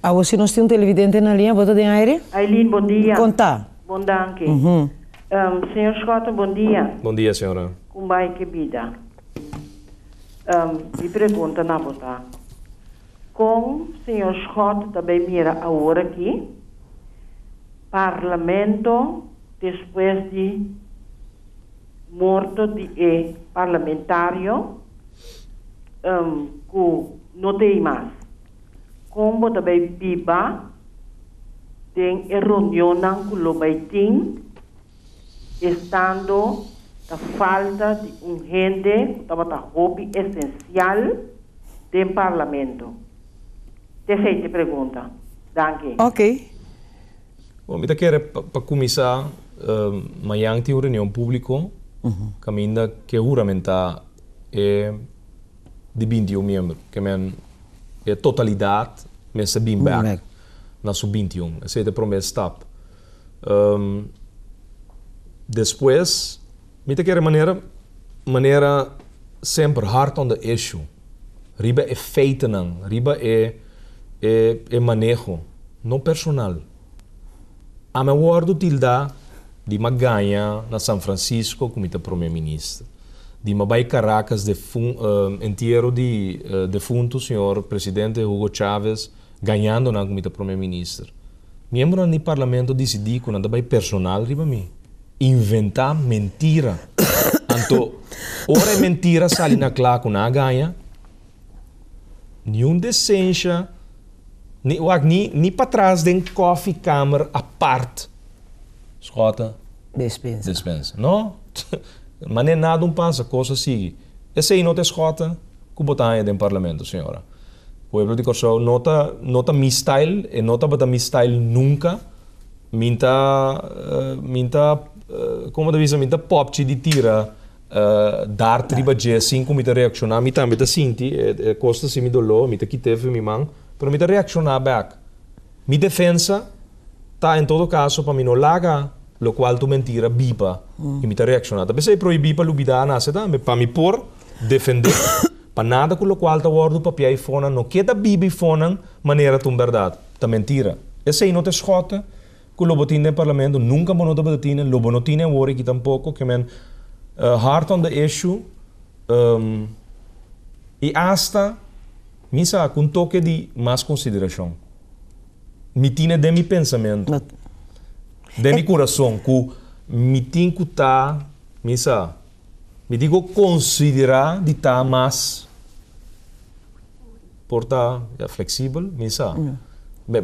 [SPEAKER 1] Awor si nos tin un televidente na liña, bo ta den aire?
[SPEAKER 3] Aileen, bon dia.
[SPEAKER 1] Kon ta?
[SPEAKER 3] Bon danki. Señor Schotten, bon dia.
[SPEAKER 2] Bon dia, señora.
[SPEAKER 3] Kon bai ke bida? Mi pregunta na bo ta, kon señor Schot ta bay mira awor aki Parlamento despues di morto di e parlamentario cu no t'ey mas? Kon bo ta bay biba den e reunionnan cu lo bay tin? Estando ta falta di un hende cu tabata hopi esencial den Parlamento? T'esey t'e pregunta. Danki.
[SPEAKER 1] Ok.
[SPEAKER 2] Bon, mi ta kere pa cuminsa, mañan tin un reunion publico caminda ke huramenta e di 21 miembro, ke men e totalidad mester bin bek na su 21. Esey ta e prome stap. Despues mi ta kere manera manera semper hard on the issue riba e feitennan riba e e e maneho no personal. Ami a wordo tilda di m'a gaña na San Francisco ku mi ta prome minister di m'a bai Caracas defun entiero di defunto señor presidente Hugo Chavez gañando nan ku mi ta prome minister. Miembronan di parlamento disidí ku nan ta bai personal riba mi, inventá mentira. Anto, ora e mentira sali na kla ku nan a gaña, niun desensha, ni wak, ni ni patras den kòfikamer apart, Schotten,
[SPEAKER 1] Despensa.
[SPEAKER 2] Despensa. No, manera nada un pasa, kos a sigui. Esei no ta e Schotten ku bo ta haña den parlamento, señora. Pueblo di Kòrsou no ta no ta mi style, e no tabata mi style nunka. Mi ta mi ta komo ta bisa mi ta popchi di tira dart riba dje sin ku mi ta reakshoná. Mi tambe ta sinti e kos ta hasi mi doló, mi ta kit'é for mi man, pero mi ta reakshoná bèk. Mi defensa ta en todo kaso pa mi no laga lokual tu mentira biba i mi ta reakshoná. Ta p'esei prohibí pa lubidá a nase tambe, pa mi por defendé. Pa nada ku lokual ta wòrdu papiá i fonan no keda biba i fonan manera ta un bèrdat. Ta mentira. Esei no ta e skòte ku lo bo tin den parlamento, nunka bo no tabata tine, lo bo no tine awor aki tampoko, ke men hard on the issue i asta mi sa ku un toke di mas konsiderashon. Mi tine den mi pensamentu, den mi kurason ku mi tin ku ta, mi sa. Mi digo considera di ta mas por ta ya flexibel, mi sa.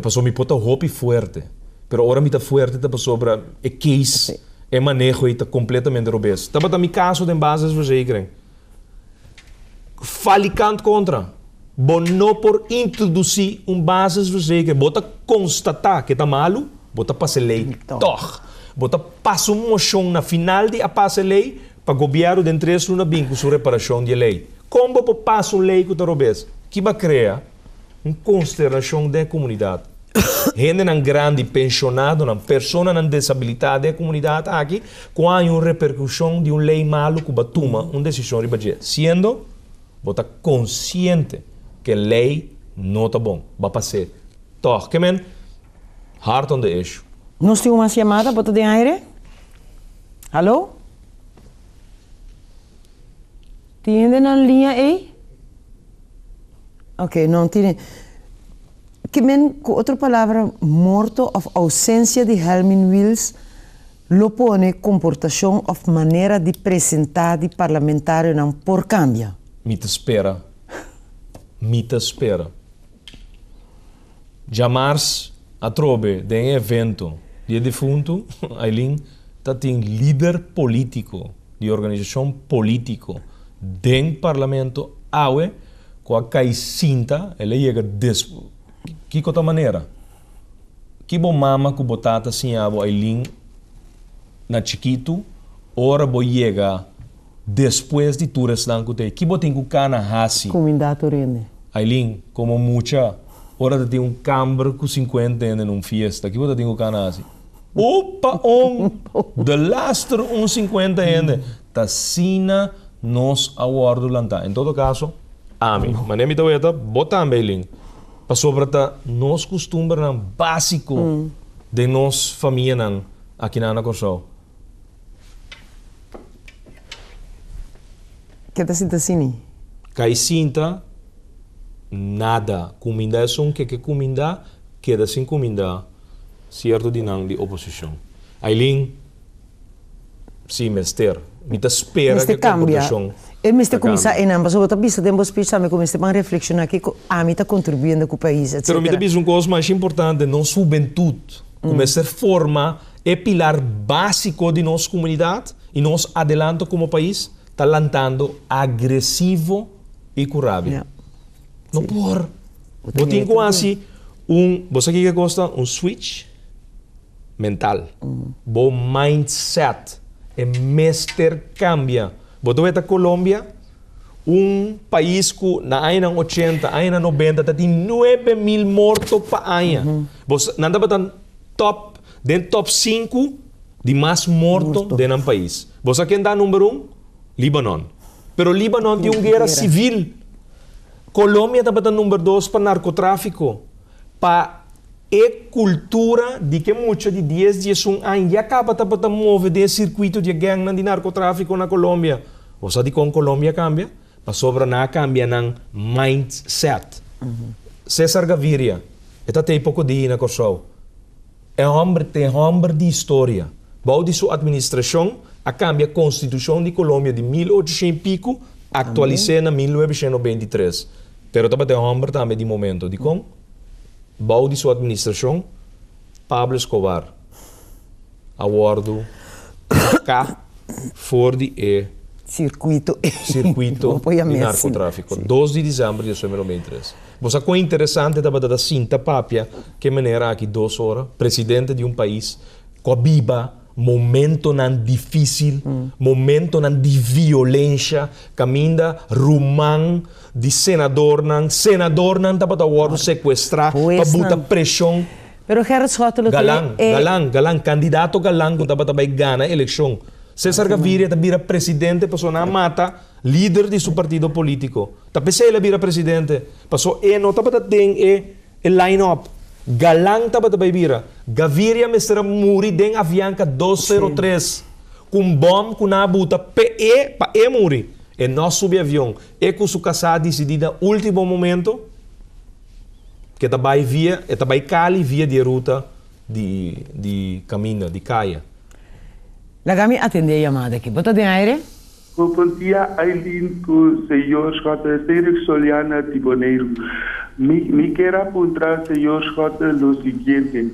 [SPEAKER 2] Pasobra mi por ta hopi fuerte, pero ora mi ta fuerte ta pasobra e case, e maneho ei ta completamente robes. Tabata mi caso den basisverzekering. Falikant contra. Bo no por introduci un basisverzekering. Bo ta constata ke ta malu, bo ta pasa e ley tog. Bo ta pasa un mocion na final di a pasa e ley pa gobierno den tres luna bin cu su reparacion di e ley. Con bo por pasa un ley cu ta robes? Ki bo a crea? Un consternacion den e comunidad. Hendenan grandi, pensionadonan, personanan desabilita den e comunidad aki cu a haña un repercusion di un ley malu cu bo a tuma un decision riba dje, siendo bo ta consciente cu e ley no ta bon. Bo a pas'é tog. Ke men? Hard on the issue.
[SPEAKER 1] Nos tin un mas yamada, bo ta den aire? Hallo? Tin hende na liña ei? Ok, no tin. Ke men, ku otro palabra, morto òf ousensia di Helmin Wiels lo pone komportashon òf manera di presentá di parlamentarionan por kambia?
[SPEAKER 2] Mi ta spera. Mi ta spera. Djamars atrobe den e evento di e defuntu, Aileen, ta tin lider polítiko di organisashon polítiko den parlamento awe ku a kai sinta, el a yega des. Kiko ta manera? Ki bo mama ku bo tata siña bo, Aileen, na chikitu, ora bo yega despues di tur esnan ku ta ei? Ki bo tin ku kana hasi?
[SPEAKER 1] Kumindá tur hende.
[SPEAKER 2] Aileen, komo mucha, ora ta tin un kamber ku sinkuenta hende na un fiesta, ki bo ta tin ku kana hasi? Opa on! De laster un 50 hende. Ta sina nos a wòrdu lantá. En todo kaso, ami, manera mi ta weta, bo tambe, Eileen, pasobra ta nos kustumbernan básiko den nos famianan akinan na Kòrsou.
[SPEAKER 1] Ke ta sinta asini?
[SPEAKER 2] Kai sinta, nada. Kumindá esun ke ke kumindá, keda sin kumindá. Cierto di nan di oposicion. Aileen, Si, mester. Mi ta spera
[SPEAKER 1] Mester
[SPEAKER 2] cu e
[SPEAKER 1] cambia.
[SPEAKER 2] comportacion
[SPEAKER 1] E mester
[SPEAKER 2] ta
[SPEAKER 1] cuminsa
[SPEAKER 2] cambia.
[SPEAKER 1] einan, pasobra bo ta bisa den bo speech tambe cu mester ban reflexiona kico ami ta contribuyendo cu pais,
[SPEAKER 2] Pero mi ta
[SPEAKER 1] etcetera.
[SPEAKER 2] bisa un cos masha importante, nos hubentud cu mester forma e pilar basico di nos comunidad y nos adelanto como pais, ta lantando agresivo y cu rabia.
[SPEAKER 1] Ja.
[SPEAKER 2] No por. Bo tin ku hasi un, bo sa kiko kos ta? Un switch mental. Bo mindset e mester kambia. Bo ta weta Colombia, un pais ku na añanan ochenta, añanan nobenta ta tin 9000 morto pa aña. Bo sa, nan tabata top, den top sinku di mas morto den nan pais. Bo sa ken ta number un? Libanon. Pero Libanon tin un guera civil. Colombia tabata number dos pa narcotrafico. Pa e cultura di ke mucha di dies, diesun aña ya caba tabata move den e circuito di e gangnan di narcotrafico na Colombia. Bo sa dicon Colombia a cambia? Pasobra nan a cambia nan mindset. Cesar Gaviria, e ta tey poco dia na Corsou. E hòmber t'e hòmber di historia. Bou di su administrashon a kambia konstitushon di Colombia di 1800 i piku, aktualis'é na 1993. Pero tabata e hòmber tambe di momento. Dikon? Bou di su administrashon, Pablo Escobar a wòrdu saká for di e
[SPEAKER 1] Sirkuito
[SPEAKER 2] sirkuito di narkotráfiko. Dos di desèmber di 2023. Bo sa kon interesante tabata ta sinta papia ke manera aki dos ora, presidente di un pais ku a biba momentonan difisil, momentonan di violensha, kaminda ruman di senadornan, senadornan tabata wòrdu sekuestrá pa buta preshon.
[SPEAKER 1] Pero Gerrit Schotte lo tene
[SPEAKER 2] Galan,
[SPEAKER 1] e.
[SPEAKER 2] Galan, Galan, kandidato Galan ku tabata bai gana elekshon. Cesar Gaviria ta bira presidente pasobra nan a mata Lider di su partido politico. Ta p'esei el a bira presidente. Paso e no tabata den e e line up. Galan tabata bai bira. Gaviria mester a muri den Avianca 203 cu un bom cu nan a buta p'e e pa e muri. E no a subi avion. E cu su casa a dicidi na ultimo momento cu e ta bai via e ta bai Cali via di e ruta di di caminda di caya.
[SPEAKER 1] Laga mi atende e yamada aki. Bo ta den aire?
[SPEAKER 4] Bon dia Aileen ku señor Schotte, Cedric Soliana di Boneiru. Mi mi kier a puntra señor Schotte lo siguiente,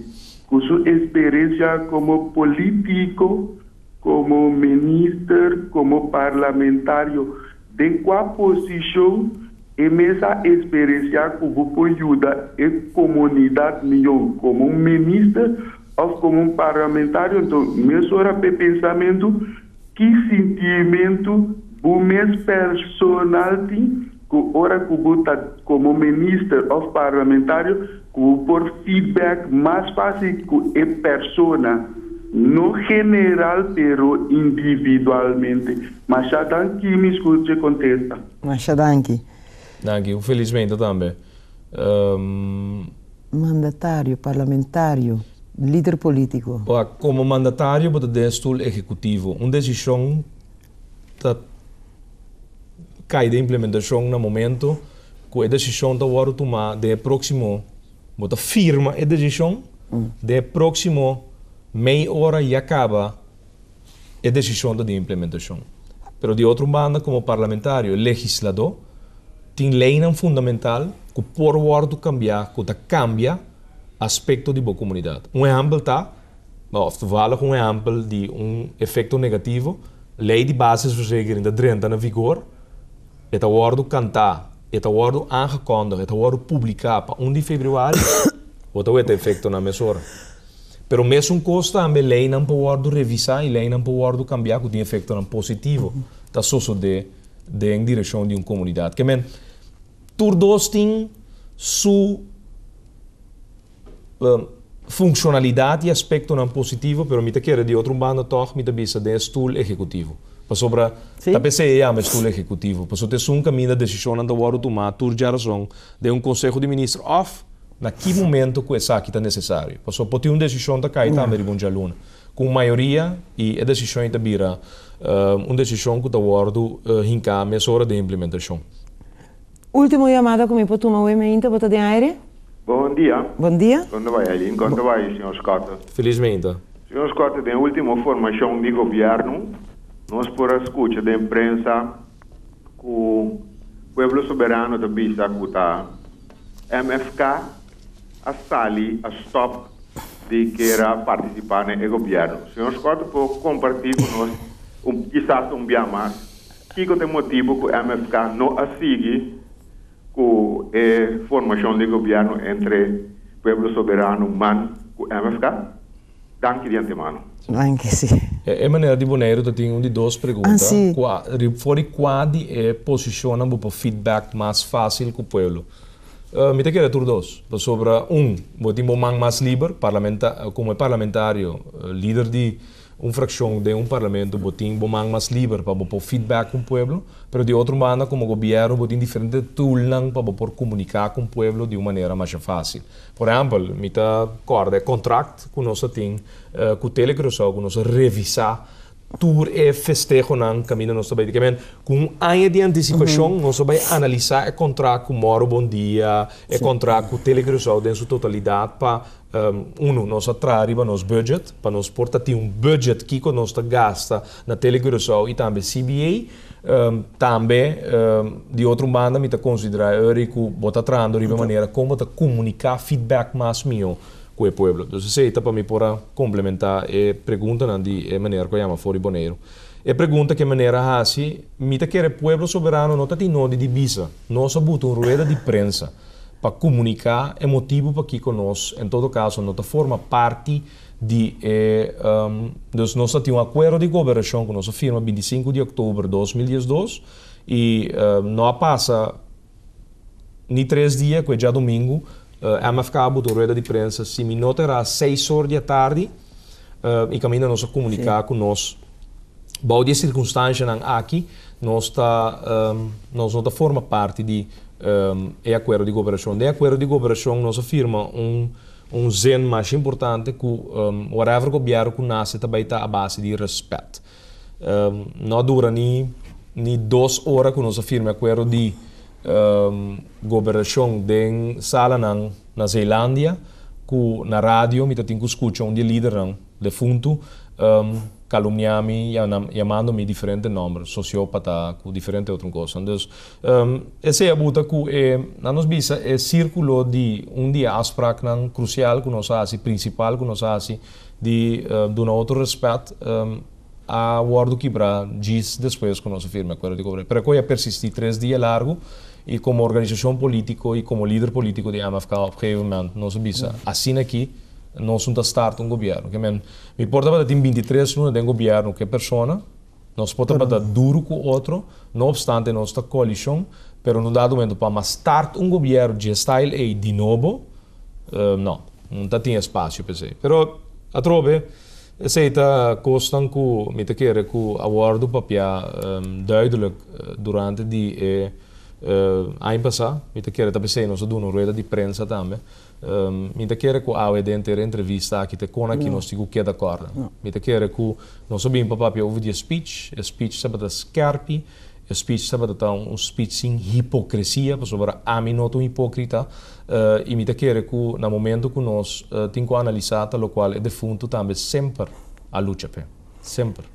[SPEAKER 4] ku su experiencia komo politico, komo minister, komo parlamentario, den kua posishon e mes a experiencia ku bo por yuda e komunidat mihó, komo un minister òf komo un parlamentario? Anto mesora p'e pensamentu Ki sintimentu bo mes personal tin ku ora ku bo ta komo minister òf parlamentario ku bo por feedback mas fásil ku e persona, no general pero individualmente? Masha danki mi skucha e kontesta.
[SPEAKER 1] Masha danki.
[SPEAKER 2] Danki, un felis meinta tambe.
[SPEAKER 1] Mandatario, parlamentario, lider politico.
[SPEAKER 2] Wak, komo mandatario bo ta den e stul ehekutivo. Un desishon ta kai den implementashon na momento ku e desishon ta wòrdu tumá den e próksimo, bo ta firma e desishon, den e próksimo mei ora ya kaba e desishon ta den implementashon. Pero di otro banda komo parlamentario, legisladó, tin leinan fundamental ku por wòrdu kambiá ku ta kambia aspekto di bo komunidat. Un ehèmpel ta, òf toevallig un ehèmpel di un efekto negativo, Lei di basisverzekering ta drenta na vigor, e ta wòrdu kantá, e ta wòrdu aangekondigd, e ta wòrdu publiká pa 1 di febrüari, bo ta weta efektonan mesora. Pero mesun kos tambe leinan por wòrdu revisá i leinan por wòrdu kambiá ku tin efektonan positivo ta sosodé den direkshon di un komunidat. Ke men, tur dos tin su funshonalidat i aspektonan positivo, pero mi ta kere di otro banda tòg mi ta bisa den e stul ehekutivo. Pasobra ta p'esei e yama e stul ehekutivo, pasobra ta esun kaminda desishonnan ta wòrdu tumá tur djarason den un konseho di minister òf na ki momento ku esaki ta nesesario. Pasobra por tin un desishon ta kai tambe riba un djaluna ku un mayoria i e desishon ei ta bira un desishon ku ta wòrdu hinká mesora den implementashon.
[SPEAKER 1] Ultimo yamada ku mi por tuma awe meinta, bo ta den aire?
[SPEAKER 5] Bon dia.
[SPEAKER 1] Bon dia.
[SPEAKER 5] Kon ta bai Eileen? Kon ta bai señor Schotte?
[SPEAKER 2] Felis meinta.
[SPEAKER 5] Señor Schotte, den ultimo formashon di gobièrnu nos por a skucha den prensa ku Pueblo Soberano ta bisa ku ta MFK a sali a stòp di kera partisipá na e gobièrnu. Señor Schotte por kompartí ku nos un kisas un bia mas Kiko ta e motibu ku MFK no a sigui ku e formashon di gobièrnu entre Pueblo Soberano, man ku MFK? Danki di antemano.
[SPEAKER 1] Danki, si.
[SPEAKER 2] E manera di Boneiru ta tin un di dos pregunta, kua for di kua di e posishonnan bo por feedback mas fásil ku pueblo? Mi ta kere tur dos, pasobra un, bo tin bo man mas liber, komo e parlamentario, lider di un fraccion den un parlamento bo tin bo man mas liber pa bo por feedback un pueblo, pero di otro banda como gobierno bo tin diferente toolnan pa bo por comunica cu un pueblo di un manera masha facil. Por ehempel, mi ta corda e contract cu nos a tin cu Tele Curaçao cu nos a revisa tur e festehonan caminda nos ta bay. Kimen cu un aña di anticipacion nos a bay analisa e contract cu Moro Bon Dia, e contract cu Tele Curaçao den su totalidad pa Unu, nos a traha riba nos budget, pa nos por ta tin un budget kiko nos ta gasta na Tele Curaçao i tambe CBA. Tambe, di otro un banda mi ta konsiderá Eury ku bo ta trahando riba e manera kon bo ta komuniká feedback mas mihó ku e pueblo. Dus esei ta pa mi por a komplementá e preguntanan di e meneer ku a yama for di Boneiru. E pregunta ku e meneer a hasi, mi ta kere Pueblo Soberano no ta tin nodi di bisa. Nos a buta un rueda di prensa. pa komuniká e motibu pakiko nos en todo kaso no ta forma parti di e dus nos ta tin un akuerdo di koperashon ku nos a firma 25 di òktober 2012 i no a pasa ni 3 dia ku e djadumingu MFK a buta un rueda di prensa si mi no ta erá 6 or di atardi i kaminda nos a komuniká ku nos bou di e sirkunstanshanan aki nos ta nos no ta forma parti di e akuerdo di koperashon. Den e akuerdo di koperashon nos a firma un un zin masha importante ku whatever gobièrnu ku nase ta bai ta a base di rèspèt. No a dura ni ni 2 ora ku nos a firma e akuerdo di goberashon den salanan na Zeelandia ku na radio mi ta tin ku skucha un di e lidernan defuntu calumnia mi, yamando mi diferente nomber, sociópata, cu diferente otro cosnan. Dus, esey a buta cu e, nan nos bisa, e círculo di un di e afspraaknan crucial cu nos a haci, principal cu nos a haci, di duna otro respet, a wordo kibra djis despues cu nos a firma e acuerdo di cooperacion. Pero e coy a persisti 3 dia largo y como organisacion politico y como lider politico di MFK op gegeven moment nos a bisa, asina aki nos no ta start un gobierno. Ke men, Mi por tabata tin 23 luna den gobierno ku e persona, nos por tabata duru ku otro, no obstante nos ta koalishon, pero no dado momento pa mas start un gobierno dje style ei di nobo, no, no ta tin espasio pa esei. Pero atrobe esei ta kosnan ku mi ta kere ku a wòrdu papia duidelijk durante di e aña pasá, mi ta kere ta p'esei nos a duna un rueda di prensa tambe. Mi ta kere ku awe den ter entrevista aki te kon aki nos tin ku keda kòrda. Mi ta kere ku nos a bin pa papia over di e speech. E speech tabata skèrpi. E speech tabata un speech sin hipokresia, pasobra ami no ta un hipókrita, i mi ta kere ku na momento ku nos tin ku analisá ta lokual e defuntu tambe semper a lucha p'e. Semper.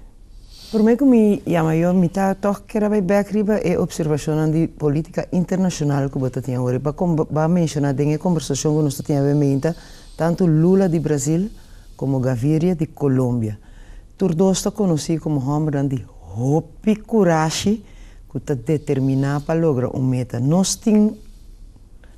[SPEAKER 1] Promé ku mi yama yo, mi ta tòg kier a bai bèk riba e opservashonnan di polítika internashonal ku bo ta tin awor. I bo a menshoná den e kombersashon ku nos ta tin awe meinta tantu Lula di Brazil komo Gaviria di Colombia. Tur dos ta konosí komo hòmbernan di hopi kurashi ku ta determiná pa logra un meta. Nos tin,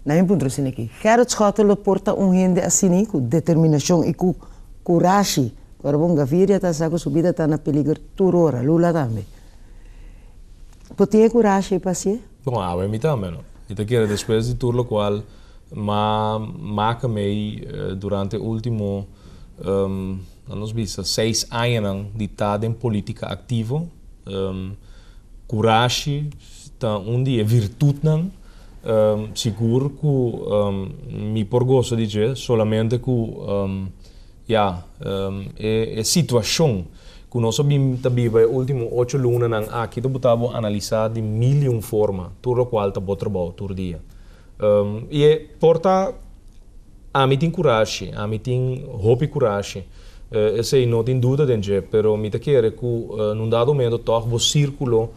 [SPEAKER 1] na mi punto asina aki, Gerrit Schotte lo por ta un hende asina ku determinashon i ku kurashi. Ora bon Gaviria ta sa ku su bida ta na peliger tur ora, Lula tambe. Bo tin e kurashi ei pa hasié?
[SPEAKER 2] Bon, awe mi tambe no. Mi ta kere despues di tur lokual m'a maka mei durante ultimo. Na nos bisa seis añanan di ta den politica activo, curashi ta un di e virtudnan sigur cu mi por goza di dje, solamente cu ya e situacion cu nos a bin ta biba e ultimo ocho lunanan aki ta buta bo analisa di mil y un forma tur locual ta bo trabou tur dia. Y e por ta. Ami tin kurashi, ami tin hopi kurashi, esei no tin duda den dje, pero mi ta kere ku nun dado momento tòg bo sírkulo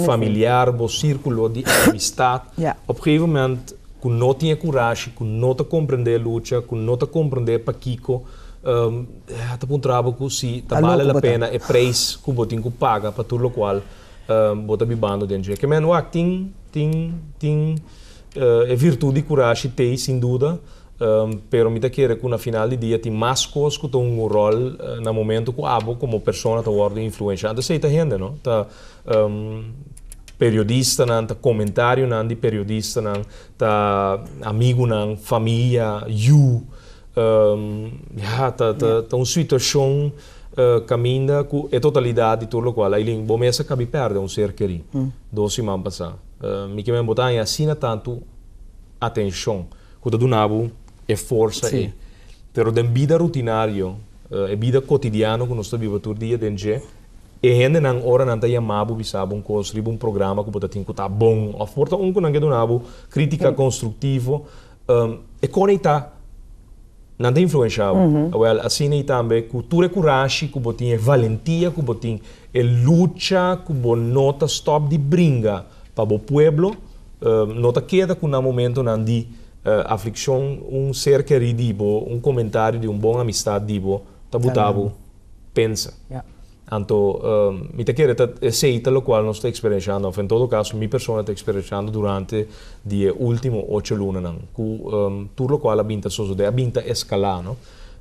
[SPEAKER 2] familiar, bo sírkulo di amistat, op gegeven moment ku no tin e kurashi, ku no ta komprendé e lucha, ku no ta komprendé pakiko, ta puntra bo ku si ta bale la pena e preis ku bo tin ku paga pa tur lokual bo ta bibando den dje. Ke men wak tin, tin, tin. E virtud di curashi t'ey sin duda, pero mi ta kere cu na final di dia tin mas cos cu ta hunga un rol na momento cu abo como persona ta wordo influencia. Anto esey ta hende, no? Ta periodistanan, ta comentarionan di periodistanan, ta amigunan, famia, yu. Ya, ta ta un situacion caminda cu e totalidad di tur locual. Aileen, bo mes a cabi perde un ser keri dos siman pasa. Mi ke men bo ta haña asina tantu atenshon ku ta duna bo e forsa ei. Pero den bida rutinario, e bida kotidiano ku nos ta biba tur dia den dje, e hendenan ora nan ta yama bo bisa bo un kos riba un programa ku bo ta tin ku ta bon òf por ta un ku nan ke duna bo krítika konstruktivo, e kon ei ta nan ta influensha bo. Awèl, asina ei tambe ku tur e kurashi ku bo tin, e valentia ku bo tin, e lucha ku bo no ta stòp di bringa pa bo pueblo, no ta keda ku na momentonan di aflikshon un ser kerí di bo, un komentario di un bon amistat di bo ta buta bo pensa. Anto mi ta kere ta esei ta lokual nos ta eksperenshando, òf en todo kaso mi persona ta eksperenshando durante di e último ocho lunanan, ku tur lokual a bin ta sosodé, a bin ta eskalá, no?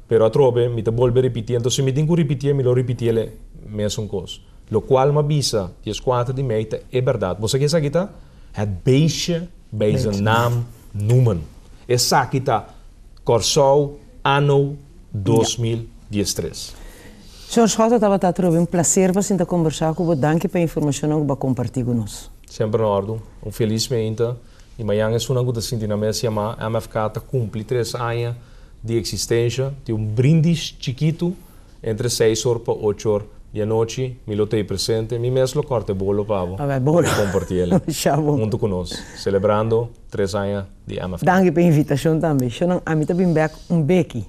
[SPEAKER 2] Pero atrobe mi ta bolbe ripitié, anto si mi tin ku ripitié mi lo ripitié e mesun kos. Lokual mi a bisa dieskuater di mei ta e bèrdat. Bo sa ke esaki ta? Het beestje bij zijn naam noemen. Esaki ta Kòrsou anno 2013.
[SPEAKER 1] Señor Schotte tabata atrobe un placer pa sinta combersa cu bo. Danki pa e informacionnan cu bo a comparti cu nos.
[SPEAKER 2] Semper na ordu. Un felis meinta y mañan esunnan cu ta sinti nan mes yama MFK ta cumpli tres aña di existencia. Tin un brindis chikitu entre seis or pa ocho or di anochi. Mi lo ta ey presente. Mi mes lo corta e bolo pa bo
[SPEAKER 1] pa
[SPEAKER 2] comparti el hunto cu nos celebrando tres aña di MFK.
[SPEAKER 1] Danki pa e invitacion tambe. Shownan ami ta bin bek un beki.